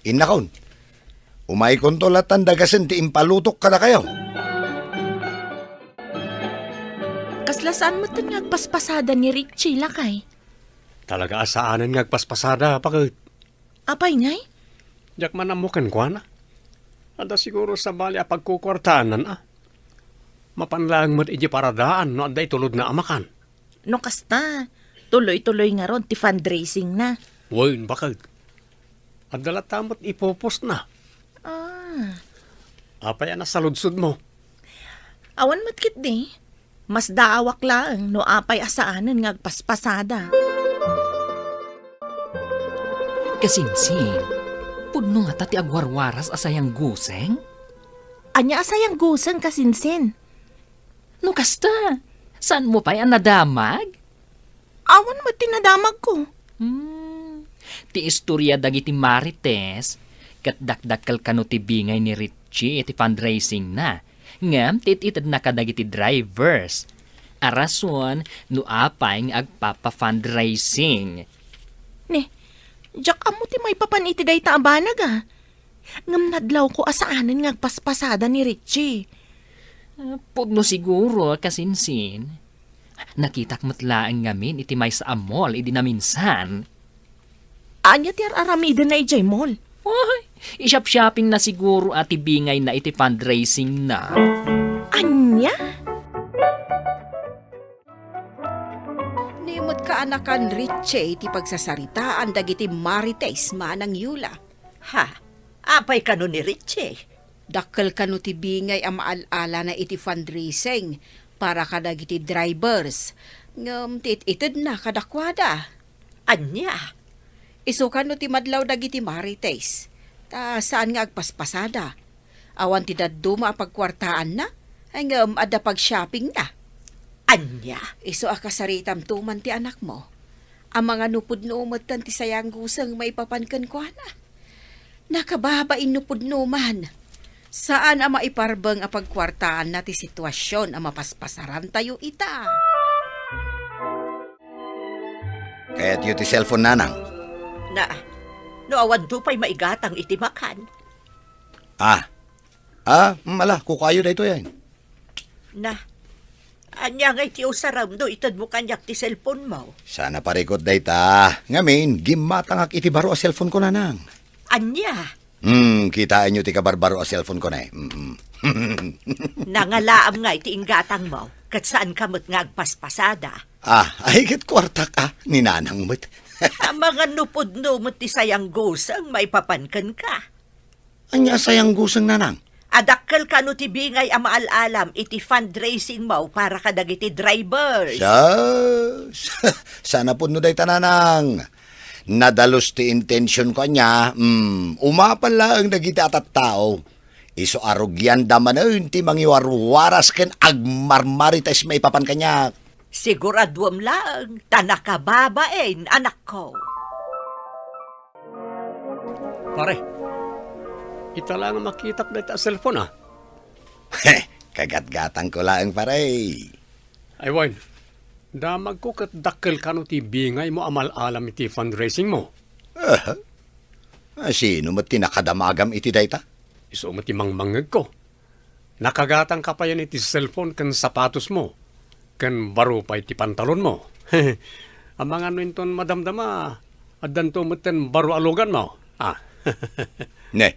Innakon. Umaykonto latta dagasen ti impalutok kadakayo. Kasla saan metten nga agpaspasada ni Richie, lakay? Talaga a saanen nga agpaspasada, baket. Apay ngay? Diak man ammo kenkuana. Adda siguro sabali a pagkukuartaanna a. Mapan laeng met idiay paradaan no adda itulodna a makan. No kasta, tuloy-tuloy ngarud ti fundraisingna. Wen, baket. Adda latta met ipupostna. Ah. Apay a nasaludsodmo? Awan met ketdi. Masdaawak laeng no apay a saanen nga agpaspasada. Kasinsin, pudno ngata ti agwarwaras a sayangguseng? Ania a sayangguseng, kasinsin? No kasta, saanmo pay a nadamag? Awan met ti nadamagko. Hmm. Ti istoria dagiti Marites, ket dakdakkel kano ti bingay ni Richie iti fundraisingna. Ngem ti it-itedna kadagiti drivers. A rason no apay nga agpapa-fundraising. Ni, diak ammo ti maipapan iti dayta a banag a. Ngem nadlawko a saanen nga agpaspasada ni Richie. Ah, pudno siguro, kasinsin. Nakitak met laeng ngamin iti maysa a mall idi naminsan. Ania ti ar-aramidenna idiay mall? Ay, i-shop-shoppingna siguro a ti bingayna iti fundraisingna. Ania? Ni met kaanakan Richie ti pagsasaritaan dagiti Marites, Manang Yula. Ha? Apay kano ni Richie? Dakkel kano ti bingay a maal-alana iti fundraising para kadagiti drivers. Ngem ti it-itedna kadakuada. Ania? Isu kano ti madlaw dagiti Marites. Ta saan nga agpaspasada. Awan ti dadduma a pagkuartaanna, ay ngem adda pag-shoppingna. Ania? Isu a kasaritam tuman ti anakmo. Amangan no pudno metten ti sayangguseng maipapan kenkuana. Nakababain no pudno man. Saan a maiparbeng a pagkuartaanna ti situasion a mapaspasarantayo ita. Kayatyo ti cellphone, Nanang? Na, no awanto pay maigatang iti makan. Ah. Ah, mm, ala, kukuayo daytoy, ay. Na, ania ngay ti usarem no itedmo kaniak ti cellphone mo? Saan a parikut dayta. Ngamin, gimmatangak iti baro a cellphone ko, Nanang. Ania? Hmm, kitaenyo ti kabarbaro a cellphone ko, ne. Mm-mm. Nangalaam ngay ti inggatang mo, ket saan ka met nga agpaspasada. Ah, ay, ket kuartak, ah, ni Nanang met. Amangan no pudno met ti sayangguseng maipapan kenka. Ania a sayangguseng, Nanang? Adakkel kano ti bingay a maal-alam iti fundraising mo para kadagiti drivers. Sus! Saan a pudno dayta, Nanang. Nadalus ti intention ko ania, mm, umapan laeng dagiti a tattao. Isu a rugianda manen ti mangiwarwaras ken agmarmarites maipapan kaniak. Siguraduem laeng ta nakababain, anakko. Pare, ita laeng a makitak dayta a cellphone, ah. Kagatgatangko laeng, pare. Ay, wen, damagko ket dakkel kano ti bingaymo a mal-alam iti fundraisingmo. Aha. Ah, sino met ti nakadamagam iti dayta? Isu met ti mangmangngegko. Nakagatangka payen iti cellphone ken sapatosmo, ken baro pay ti pantalonmo. Amangan no inton madamdama, addanto metten baro a luganmo. Ah. Ne.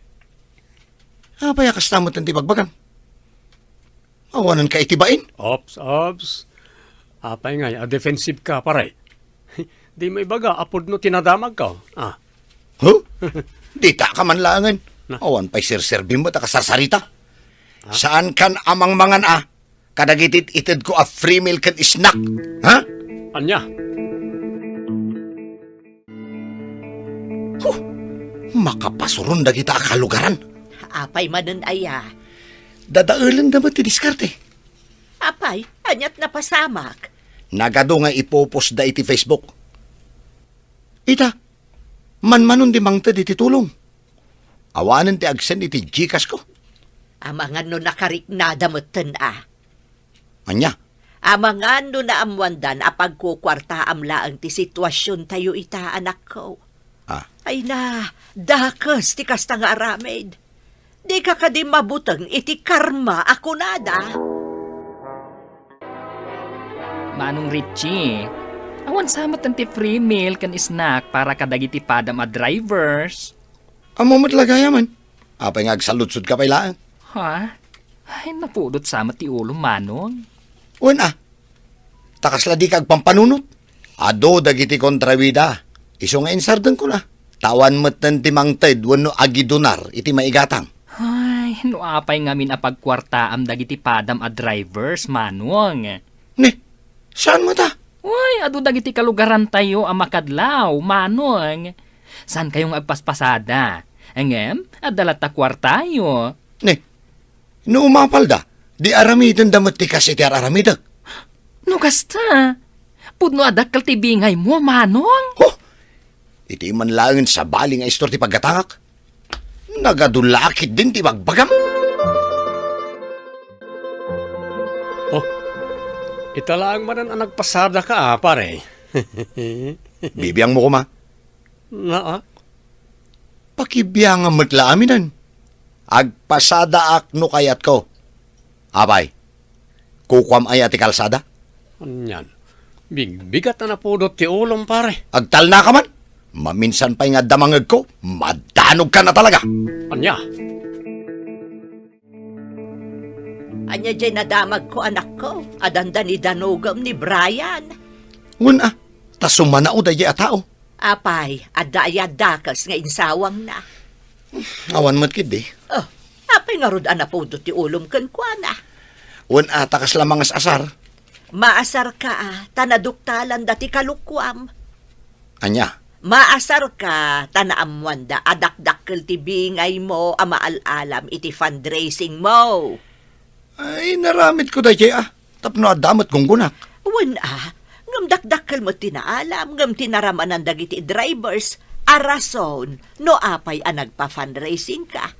Apay a kasta metten ti bagbagam? Awanenka iti bain? Ops, ops. Apay ngay a defensive ka, pare? Dimo ibaga a pudno ti nadamagko. Ah. Huh? Dita ka man laengen. Na? Awan pay serserbim met a kasarsarita. Ah? Saankan a mangmangan a kadagiti itedko a free meal ken snack. Ha? Ania? Huh! Makapasuron dagita a kalugaran. Apay manen aya? Dadaelenda met ti diskarte. Apay, aniat napasamak? Nagadu nga ipopostda iti Facebook. Ita, manmanon ti mangted iti tulong. Awanen ti agsen iti Gcash ko. Amangan no nakariknada metten a. Ania? Amangan no naammoandan a pagkukuartaam laeng ti situasiontayo ita, anakko. Ah. Ay na, dakes ti kasta nga aramid. Dika kadi mabuteng iti karma a kunada? Manong Richie, awan sa met ti free meal ken snack para kadagiti padam a drivers. Ammo met la gayamen. Apay nga agsaludsodka pay laeng? Ha? Ay, napudot sa met ti ulom, Manong. Wen a, ta kasla dika agpampanunot. Adu dagiti kontrabida. Isu nga insardengkon a. Ta awan metten ti mangted wenno agidunar iti maigatang. Ay, no apay ngamin a pagkuartaam dagiti padam a drivers, Manong? Ne, saan met a? Uy, adu dagiti kalugarantayo a makadlaw, Manong. Saankayo nga agpaspasada? Ngem, adda latta kuartayo. Ne, no umapalda, di aramidenda met ti kas iti ar-aramidek. No kasta, pudno a dakkel ti bingaymo, Manong? Ho! Iti man laengen sabali nga istor ti paggatangak. Nagadu la ketdin ti bagbagam. Oh, ita laeng manen a nagpasadaka, ah, pare. Bibiangmo koma. Naa. Pakibiangam met la aminen. Agpasadaak no kayatko. Apay, kukuam aya ti kalsada? Anian? Bigbigat a napudot ti ulom, pare. Agtalnaka man. Maminsan pay nga adda mangngegko, madanogkan a talaga. Ania? Ania diay nadamagko, anakko? Adanda ni danogem ni Brian? Wen a, ta sumanao daydiay a tao. Apay, adda aya dakes nga insawangna? Awan met ketdi. Oh, apay ngarud a napudot ti ulom kenkuana? Wen a, ta kasla mangas-asar. Maasarka a, ta naduktalanda ti kalukuam. Ania? Maasarka ta naammoanda a dakdakkel ti bingaymo a maal-alam iti fundraisingmo. Ay, inaramidko daydiay a, tapno adda met gunggonak. Wen a, ngem dakdakkel met ti naalam ngem tinaramanan dagiti drivers a rason no apay a nagpa-fundraisingka.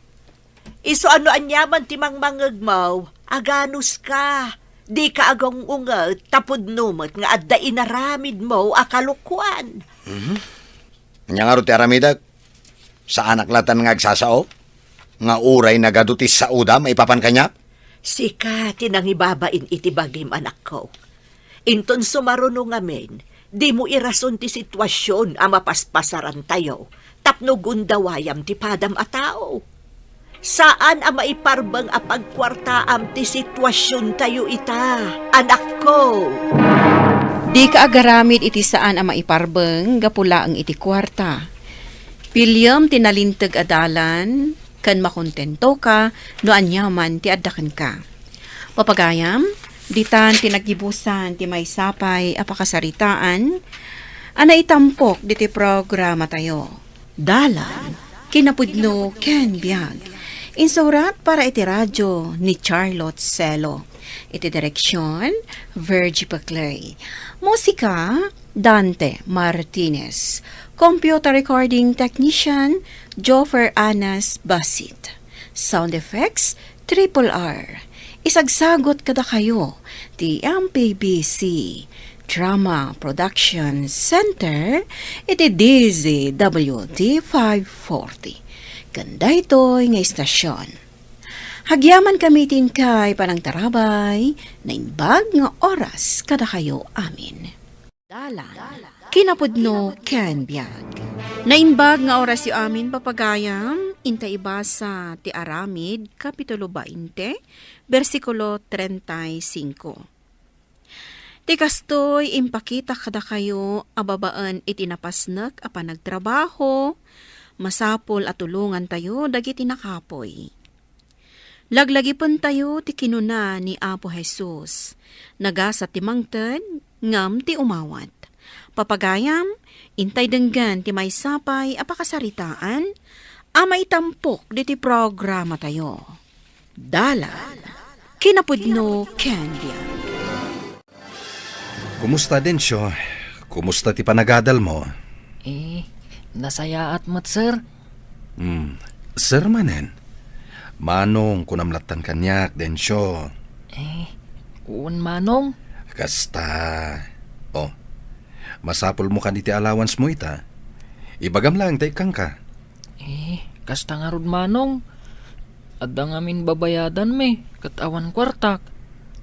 Isu a no aniaman ti mangmangngegmo, aganuska. Dika agung-unget ta pudno met nga adda inaramidmo a kalokuan. Mhm. Ania ngarud ti aramidek? Saanak latan nga agsasao? Nga uray nagadu ti saoda maipapan kaniak? Sika ti nangibabain iti bagim, anakko. Inton sumaruno ngamin, dimo irason ti situasion a mapaspasarantayo tapno gundawayam ti padam a tao. Saan a maiparbeng a pagkuartaam ti situasiontayo ita, anakko. Dika agaramid iti saan a maiparbeng gapu laeng iti kuarta. Piliem ti nalinteg a dalan, ken makontentoka no aniaman ti adda kenka. Papagayam, ditan ti naggibusan ti maysa pay a pakasaritaan a naitampok ditoy programatayo. Dalan, kinapudno ken biag. Insurat para iti radio ni Charlotte Celo. Iti direksyon, Virgie Paclay. Musika, Dante Martinez. Computer recording technician, Joffer Anas Basit. Sound effects, Triple R. Isagsagot kadakayo ti M P B C Drama Production Center iti D Z W T five forty. Ken daytoy nga istasyon. Agyamankami ti inkay panangtarabay, naimbag nga oras kadakayo amin. Dalan, kinapudno ken biag. Naimbag nga orasyo amin, papagayam, inta ibasa ti Aramid, Kapitulo twenty, bersikulo treinta y cinco. Ti kastoy, impakitak kadakayo a babaen iti napasnek a panagtrabaho, masapul a tulongantayo dagiti nakapuy. Laglagipentayo ti kinuna ni Apo Jesus, "Nagasat ti mangted, ngem ti umawat." Papagayam, intay denggen ti maysa pay a pakasaritaan a maitampok ditoy programatayo. Dalan, kinapudno ken biag. Kumusta, Dencio? Kumusta ti panagadalmo? Eh, nasayaat met, sir. Hmm, sir manen? Manong, kunam lattan kaniak, Dencio. Eh, wen, Manong. Kasta. Oh, masapulmo kadi ti allowance mo ita. Ibagam laeng ta ikkanka. Eh, kasta ngarud, Manong. Adda ngamin babayadanmi, ket awan kuartak.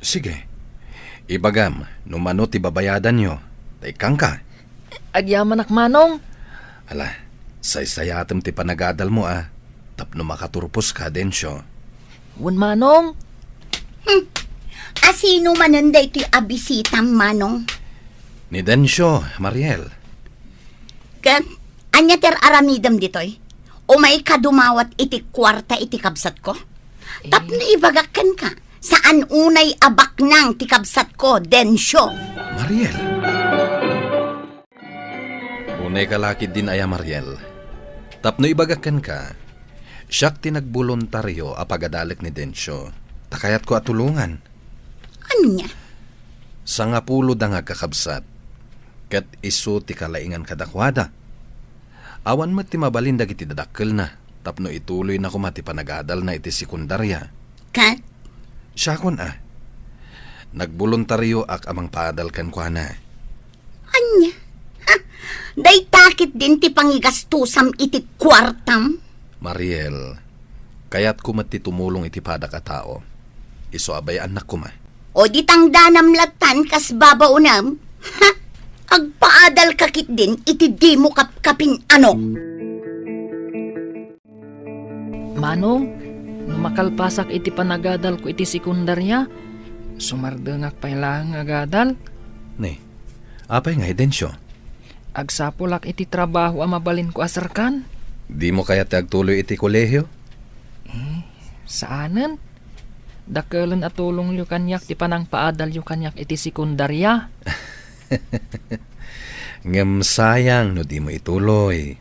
Sige. Ibagam no mano ti babayadanyo, ta ikkanka. Agyamanak, Manong. Ala, saysayaatem ti panagadalmo a, tapno makaturposka, Dencio. Wen, Manong. Hmm. Asino manen daytoy a bisitam, Manong? Ni Dencio, Mariel. Ket ania ti ar-aramidem ditoy? Umayka dumawat iti kuarta iti kabsatko? Eh. Tapno ibagak kenka, saan unay a baknang ti kabsatko, Dencio. Mariel. Unayka la ketdin aya, Mariel. Tapno ibagak kenka, siak ti nagboluntario a pagadalek ni Dencio. Ta kayatko a tulongan. Ania? Sangapuloda nga agkakabsat, ket isu ti kalaingan kadakuada. Awan met ti mabalin dagiti dadakkelna tapno ituloyna koma ti panagadalna iti sekundaria. Ket? Siakon a. Nagboluntarioak a mangpaadal kenkuana. Ania? Ha? Dayta ketdin ti pangigastosam iti kuartam? Mariel, kayatko met ti tumulong iti padak a tao. Isu a bay-annak koma. O di tangdanam lattan kas babaonem? Ha? Agpaadalka ketdin iti dimo kapkapin-ano? Manong, no makalpasak iti panagadalko iti sekundaria, sumardengak pay laeng nga agadal. Ni, apay ngay, Dencio? Agsapulak iti trabaho a mabalinko a serkan. Dimo kayat ti agtuloy iti kolehio? Eh, saanen. Dakelen a tulongyo kaniak ti panangpaadalyo kaniak iti sekundaria. Ngem sayang no dimo ituloy.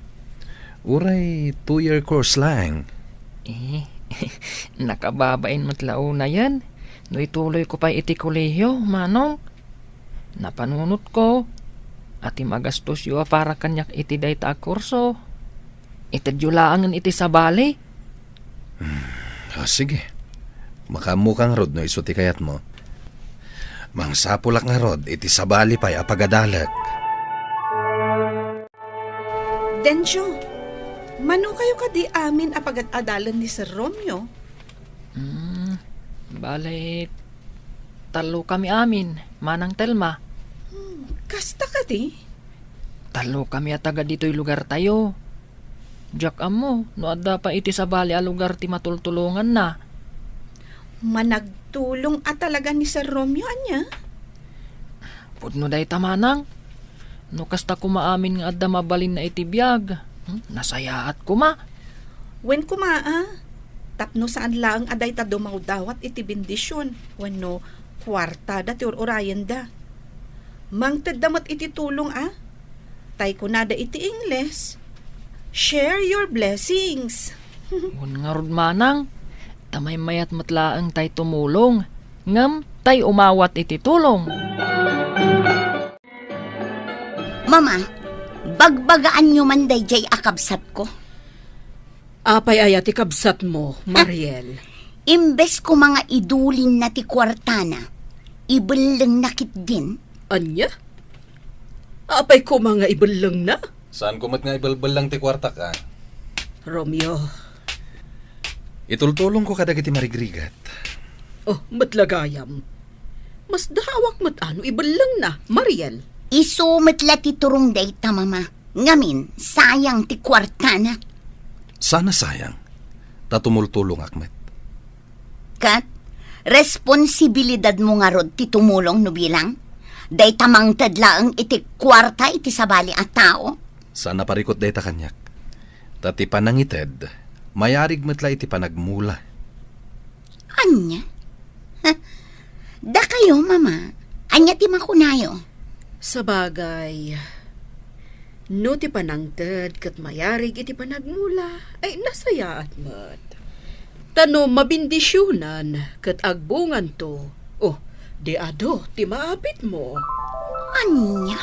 Uray two-year course laeng. Eh, nakababain met la unayen no ituloyko pay iti kolehio, Manong. Napanunotko a ti magastosyo a para kaniak iti dayta a kurso, itedyo laengen iti sabali. Hmm, ah, sige. Makaammoka ngarud no isu ti kayatmo. Mangsapulak ngarud iti sabali pay a pagadalek. Dencio, mano kayo kadi amin a pagad-adalen ni Sir Romeo? Hmm, bale, tallo kami amin, Manang Telma. Hmm, kasta kadi? Tallo kami a taga ditoy lugartayo. Diak ammo no adda pay iti sabali a lugar ti matultulonganna. Managtulong a talaga ni Sir Romeo, ania? Pudno dayta, Manang. No kasta koma amin nga adda mabalinna iti biag, hmm, nasayaat koma. Wen koma a, tapno saan laeng a dayta dumawdawat iti bendision wenno kuartada ti ur-urayenda. Mangtedda met iti tulong a, tay kunada iti Ingles, "Share your blessings." Wen ngarud, Manang, Ta maymayat met laeng tay tumulong, ngem tay umawat iti tulong. Mama, bagbagaanyo man daydiay a kabsatko. Apay aya ti kabsatmo, Mariel? Imbes koma nga idulinna ti kuartana, ibellengna ketdin. Ania? Apay koma nga ibellengna? Saanko met nga ibelbelleng ti kuartak, a? Romeo. Itultulongko kadagiti marigrigat. Oh, met la gayam. Masdaawak met a no ibellengna, Mariel. Isu met la ti turong dayta, Mama. Ngamin, sayang ti kuartana. Saan a sayang, ta tumultulongak met. Ket, responsibilidadmo ngarud ti tumulong no bilang? Dayta mangted laeng iti kuarta iti sabali a tao? Saan a parikut dayta kaniak. Ta ti panangited, mayarig met la iti panagmula. Ania? Heh, dakayo, Mama. Ania ti makunayo? Sabagay, no ti panangted ket mayarig iti panagmula, ay nasayaat met. Ta no mabindisionan ket agbunganto, oh, di adu ti maapitmo. Ania?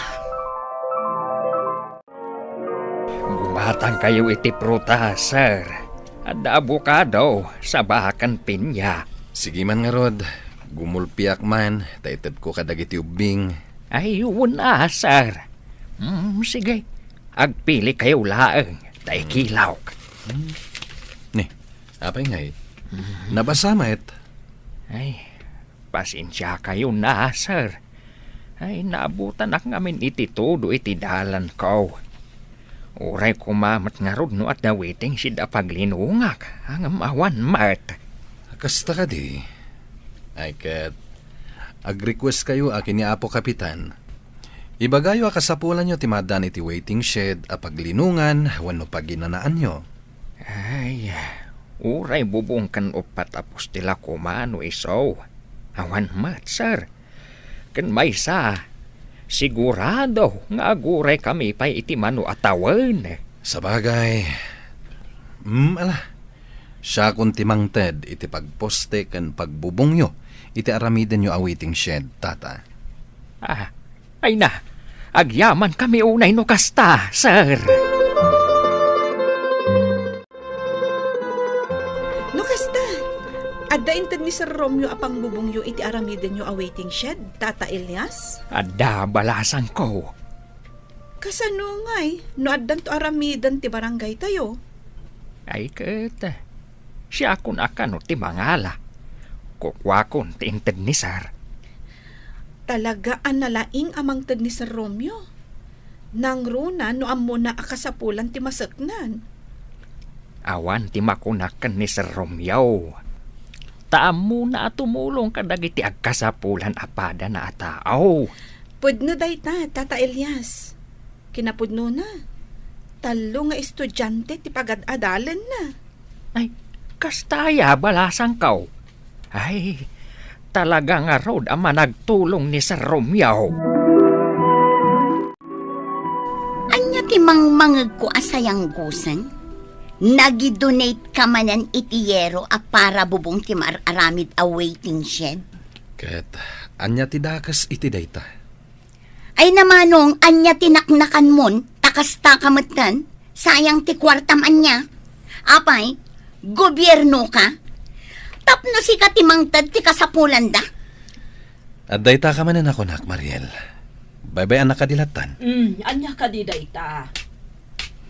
Gumatangkayo iti prutas, sir. Adda abokado, saba ken pinya. Sige man ngarud, gumulpiak man, ta itedko kadagiti ubbing. Ay, wen a, sir. Mm, sige. Agpilikayo laeng, ta ikilawk. Hmm. Ni, apay ngay? Mhm. Nabasa met? Ay, pasensiakayon a, sir. Ay, naabutanak ngamin iti todo iti dalanko. Uray koma met ngarud no adda waiting shed a paglinongak, ngem awan met. Kasta kadi? Ay ket, agrequestkayo a ken ni Apo Kapitan. Ibagayo a kasapulanyo ti maaddaan iti waiting shed a paglinongan wenno paginanaanyo. Ay, uray bubong ken uppat a postil a koma no isu. Awan met, sir. Ken maysa, sigurado nga aguraykami pay iti mano a tawen. Sabagay, mm, ala, siakon ti mangted iti pagposte ken pagbubongyo iti aramidenyo a waiting shed, Tata. Ah, ay na, agyamankami unay no kasta, sir. No kasta, adda inted ni Sir Romeo a pangbubongyo iti aramidenyo a waiting shed, Tata Elias? Adda, balasangko. Kasano ngay no addanto aramiden ti barangaytayo? Ay ket, siakon a kano ti mangala. Kukuakon ti inted ni Sir. Talaga a nalaing a mangted ni Sir Romeo. Nangruna no ammona a kasapulan ti maseknan. Awan ti makunak ken ni Sir Romeo. Ta ammona a tumulong kadagiti agkasapulan a padana a tao. Pudno dayta, Tata Elias. Kinapudnona, tallo nga estudiante ti pagad-adalenna. Ay, kasta aya, balasangko. Ay, talaga ngarud a managtulong ni Sir Romeo. Ania ti mangmangegko a sayanggosen? Nagidonate ka manen iti yero a para bubong ti mar-aramid a waiting shed? Ket ania ti dakes iti dayta? Ay, namanong, ania ti naknakanmon? Ta kasta ka metten? Sayang ti kuartam ania? Apay, gobierno ka? Tapno sika ti mangted ti kasapulanda? Adda ita ka manen a kunak, Mariel. Baybay-anak kadi lattan? Mm, ania kadi dayta?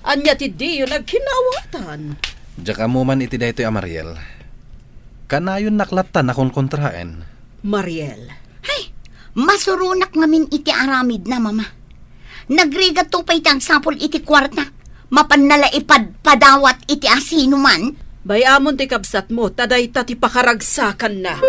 Ania ti diyo nagkinaawatan? Diak ammo man iti daytoy a Mariel. Kanayonnak lattan a konkontraen. Mariel. Hay, masuronak ngamin iti aramidna, Mama. Nagrigatto pay ti agsapul iti kuarta. Mapanna la ipadpadawat iti asinoman. Bay-amon ti kabsatmo, ta dayta ti pakaragsakanna.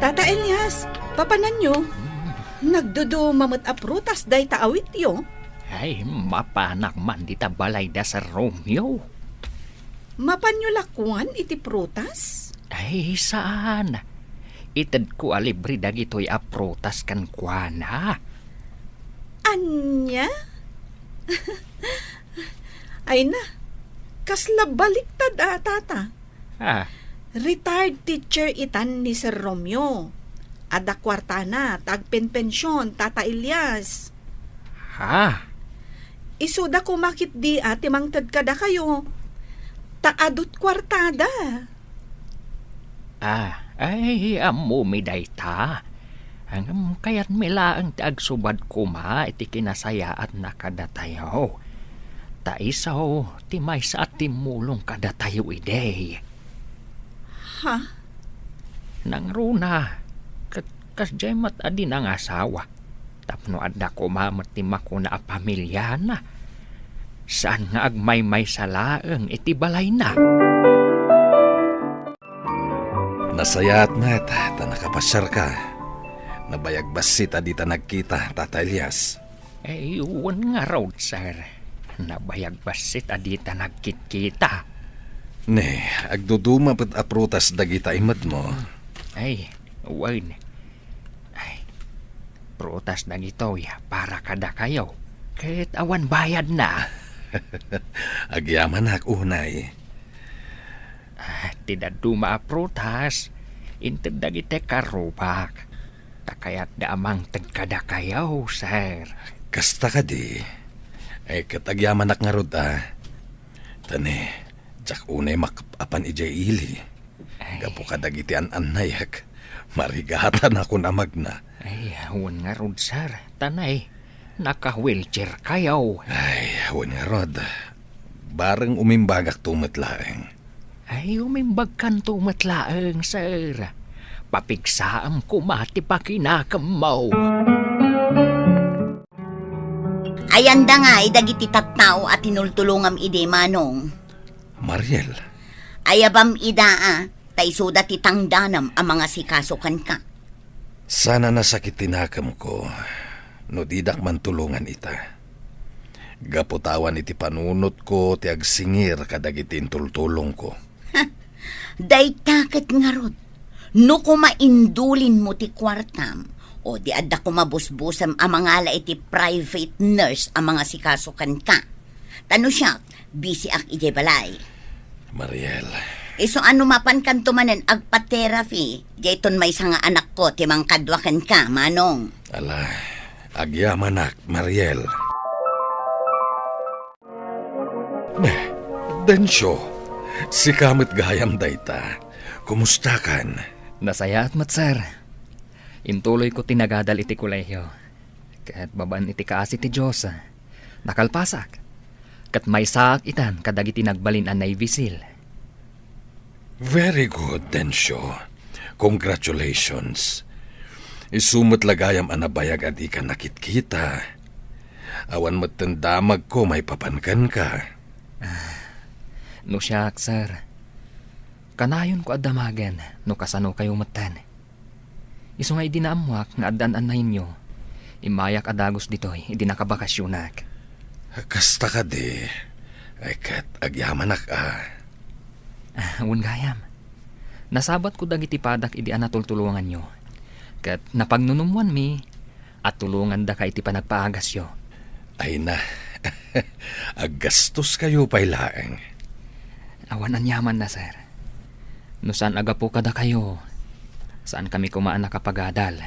Tata Elias, papananyo? Nagduduma met a prutas dayta awityo. Ay, mapanak man dita balay da Sir Romeo. Mapanyo la kuan iti prutas? Ay, saan. Itedko a libre dagitoy a prutas kenkuana. Ania? Ay na, kasla baliktad a, tata. Ah. Retired teacher itan ni Sir Romeo. Adda kuartana ta agpenpension, Tata Elias. Ha? Isuda koma ketdi a ti mangted kadakayo. Ta adu't kuartada. Ah, ay, ammomi dayta. Ngem kayatmi laeng ti agsubad koma iti kinasayaatna kadatayo. Ta isu ti maysa a timmulong kadatayo idi. Ha? Nangruna, ket kasdiay met a di nangasawa. Tapno adda koma met ti makuna a pamiliana. Saan nga agmaymaysa laeng iti balayna. Nasayaat met ta nakapasiarka. Nabayag bassit a dita nagkita, Tata Elias. Eh, wen ngarud, sir. Nabayag bassit a dita nagkitkita. Ne, agduduma met a prutas dagita imedmo. Ay, wen. Ay, prutas dagitoy para kadakayo. Ket awan bayadna. Agyamanak unay. Ah, ti dadduma a prutas, inted dagiti karrubak. Ta kayatda a mangted kadakayo, sir. Kasta kadi? Ay, ket agyamanak ngarud a. Ta ne, diak unay makap-apan idiay ili. Ay. Gapu kadagiti an-annayak, marigatanakon a magna. Ay, wen ngarud, sir. Ta ne, naka-wheelchair kayo. Ay, wen ngarud. Bareng umimbagakto met laeng. Ay, umimbagkanto met laeng, sir. Papigsaam koma ti pakinakemmo. Ayanda ngay dagiti tattao a tinultulongam idi, Manong. Mariel. Ayabam ida a, ta isuda ti tangdanam a mangasikaso kenka. Saan a nasakit ti nakemko no didak mantulongan ita. Gapu ta awan iti panunotko ti agsingir kadagiti intultulongko. Dayta ket ngarud, no koma indulinmo ti kuartam, o di adda koma busbusem a mangala iti private nurse a mangasikaso kenka. Ta no siak, bisiak idiay balay. Mariel. Isu a no mapankanto manen agpa-therapy, dayton maysa nga anakko ti mangkadua kenka, Manong. Ala, agyamanak, Mariel. Be, Dencio, sika met gayam dayta. Kumustakan? Nasayaat met, sir. Intuloyko ti nagadal iti kolehio. Ket babaen iti kaasi ti Dios, nakalpasak. Ket maysaak itan kadagiti nagbalin a Navy SEAL. Very good, Dencio. Congratulations. Isu met la gayam a nabayag a dika nakitkita. Awan metten damagko maipapan kenka. Ah, no siak, sir. Kanayonko a damagen no kasano kayo metten. Isu nga idi naammoak nga adda an-annayenyo, immayak a dagus ditoy idi nakabakasionak. Kasta kadi, ay ket agyamanak a. Ah, wen gayam. Nasabatko dagiti padak idi a natultulonganyo. Ket napagnunummoanmi a tulongandaka iti panagpaagasyo. Ay na, aggastoskayo pay laeng. Awan aniamanna, sir. No saan a gapu kadakayo, saankami koma a nakapagadal.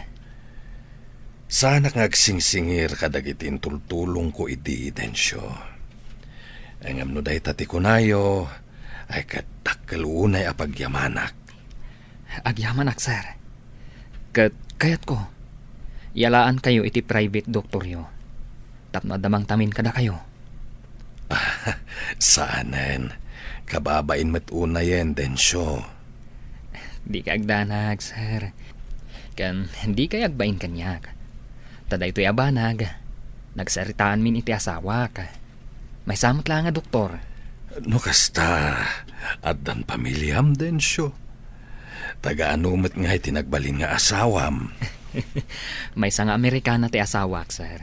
Saanak nga agsingsingir kadagiti intultulongko idi, Dencio. Ngem no dayta ti kunayo, ay ket dakkel unay a pagyamanak. Agyamanak, sir. Ket kayatko, iyalaankayo iti private doktoryo tapno adda mangtamin kadakayo. Saanen. Kababain met unayen, Dencio. Dika agdanag, sir. Ken dikay agbain kaniak. Ta daytoy a banag, nagsaritaanmin iti asawak. Maysa met la nga doktor. No kasta, addan pamiliam, Dencio? Taga ano met ngay ti nagbalin nga asawam? Maysa nga Amerikana ti asawak, sir.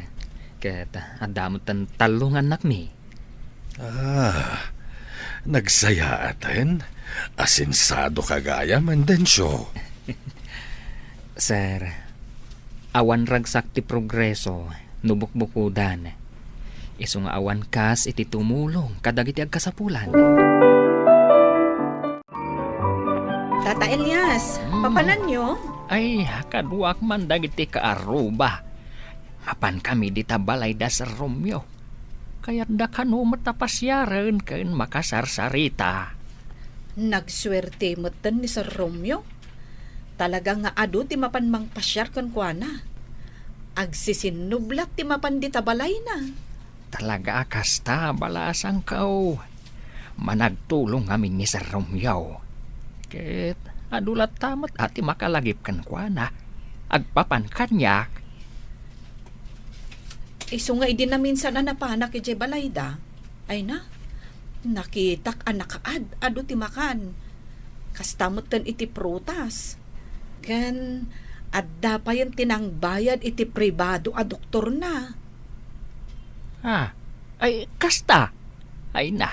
Ket adda met tallo nga annakmi. Ah, nagsayaaten. Asensadoka gayam, Endencio. Sir, awan ragsak ti progreso no bukbukodan. Isu nga awan kas iti tumulong kadagiti agkasapulan. Tata Elias, Hmm. papananyo? Ay, kaduak man dagiti kaaruba. Mapan kami dita balay da Sir Romeo. Kayatda kano met a pasiaren ken makasarsarita. Nagsuerte metten ni Sir Romeo. Talaga nga adu ti mapan mangpasiar kenkuana. Agsisinnublat ti mapan dita balayna. Talaga a kasta, balasangko. Managtulong ngamin ni Sir Romeo. Ket adu latta met a ti makalagip kenkuana. Agpapan kaniak. Isu nga idi naminsan a napanak idiay balayda, ay na, nakitak a nakaad-adu ti makan. Kasta metten iti prutas. Ken adda payen ti nangbayad iti pribado a doktorna. Ah, ay, kasta? Ay na,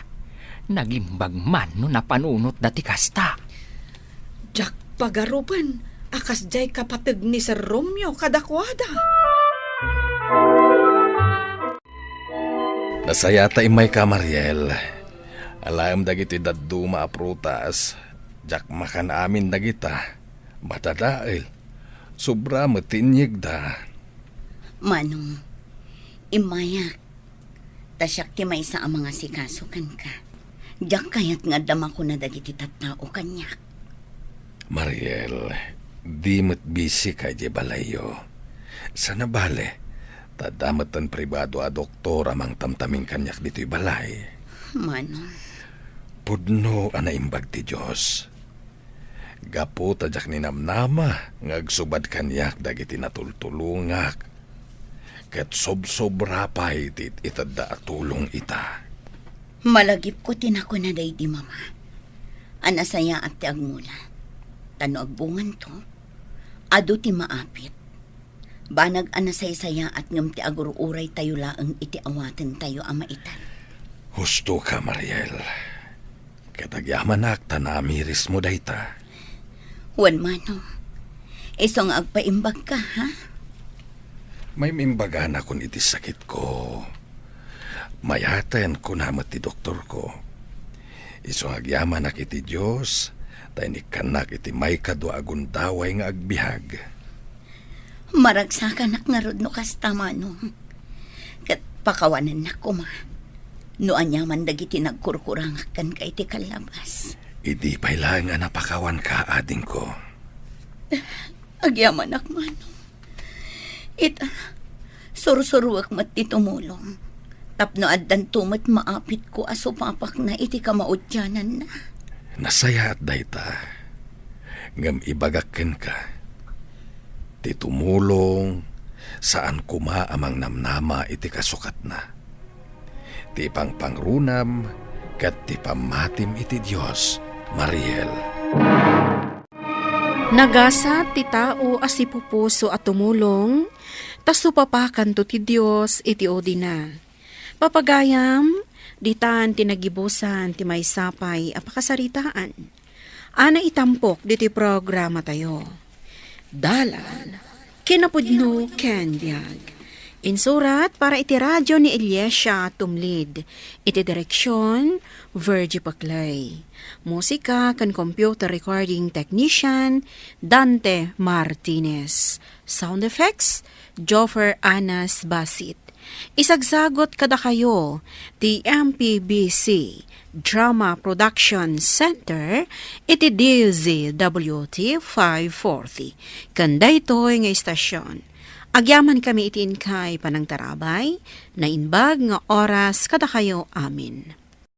nagimbag man no napanunotda ti kasta. Diak pagarupen a kasdiay kapateg ni Sir Romeo kadakuada. Nasayata immayka, Mariel. Alaem dagiti dadduma a prutas, diak makan amin dagita. Madadael. Sobra met ti inyegda. Manong, immayak. Ta siak ti maysa a mangasikaso kenka. Diak kayat nga adda makuna dagiti tattao kaniak. Mariel, di met bisika idiay balayyo. Sana bale, ta adda metten pribado a doktor a mangtamtamin kaniak ditoy balay. Manong. Pudno a naimbag ti Dios. Gapu ta diak ninamnama nga agsubad kaniak dagiti natultulongak, ket sobsobra pay ti itedda a tulong ita. Malagipko ti nakuna daydi mama a nasayaat ti agmula. Ta no agbunganto, adu ti maapit. Banag a nasaysayaat ngem ti agur-uraytayo laeng iti awatentayo a maitan. Husto ka, Mariel. Ket agyamanak ta namirismo dayta. Wen, Manong. Isu nga agpaimbagka, ha? Maimimbaganakon iti sakitko. Mayaten, kuna met ti doktorko. Isu nga agyamanak iti Dios, ta inikkannak iti maikadua a gundaway nga agbiag. Maragsakanak ngarud no kasta, Manong. Ket pakawanennak koma no aniaman dagiti nagkurkurangak kenka iti kallabas. Idi pay laeng a napakawanka, adingko. Agyamanak, Manong. Ita, sursuruek met ti tumulong. Tapno addanto met maapitko a supapakna iti kamaudiananna. Nasayaat dayta. Ngem ibagak kenka, ti tumulong, saan koma a mangnamnama iti kasukatna. Ti pangpangrunam ket ti pammatim iti Dios, Mariel. Nagasat ti tao a sipupuso a tumulong, ta supapakanto ti Dios iti udina. Papagayam, ditan ti nagibusan ti maysa pay a pakasaritaan a naitampok ditoy programatayo. Dalan ken napudno ken biag. Insurat para iti radio ni Eliasia Tumlid. Iti direksion, Virgie Paclay. Musika ken computer recording technician, Dante Martinez. Sound effects, Joffer Anas Basit. Isagsagot kadakayo ti M P B C Drama Production Center iti D Z W T five forty. Ken daytoy nga istasyon, agyamankami iti inkay panangtarabay, naimbag nga oras kadakayo amin.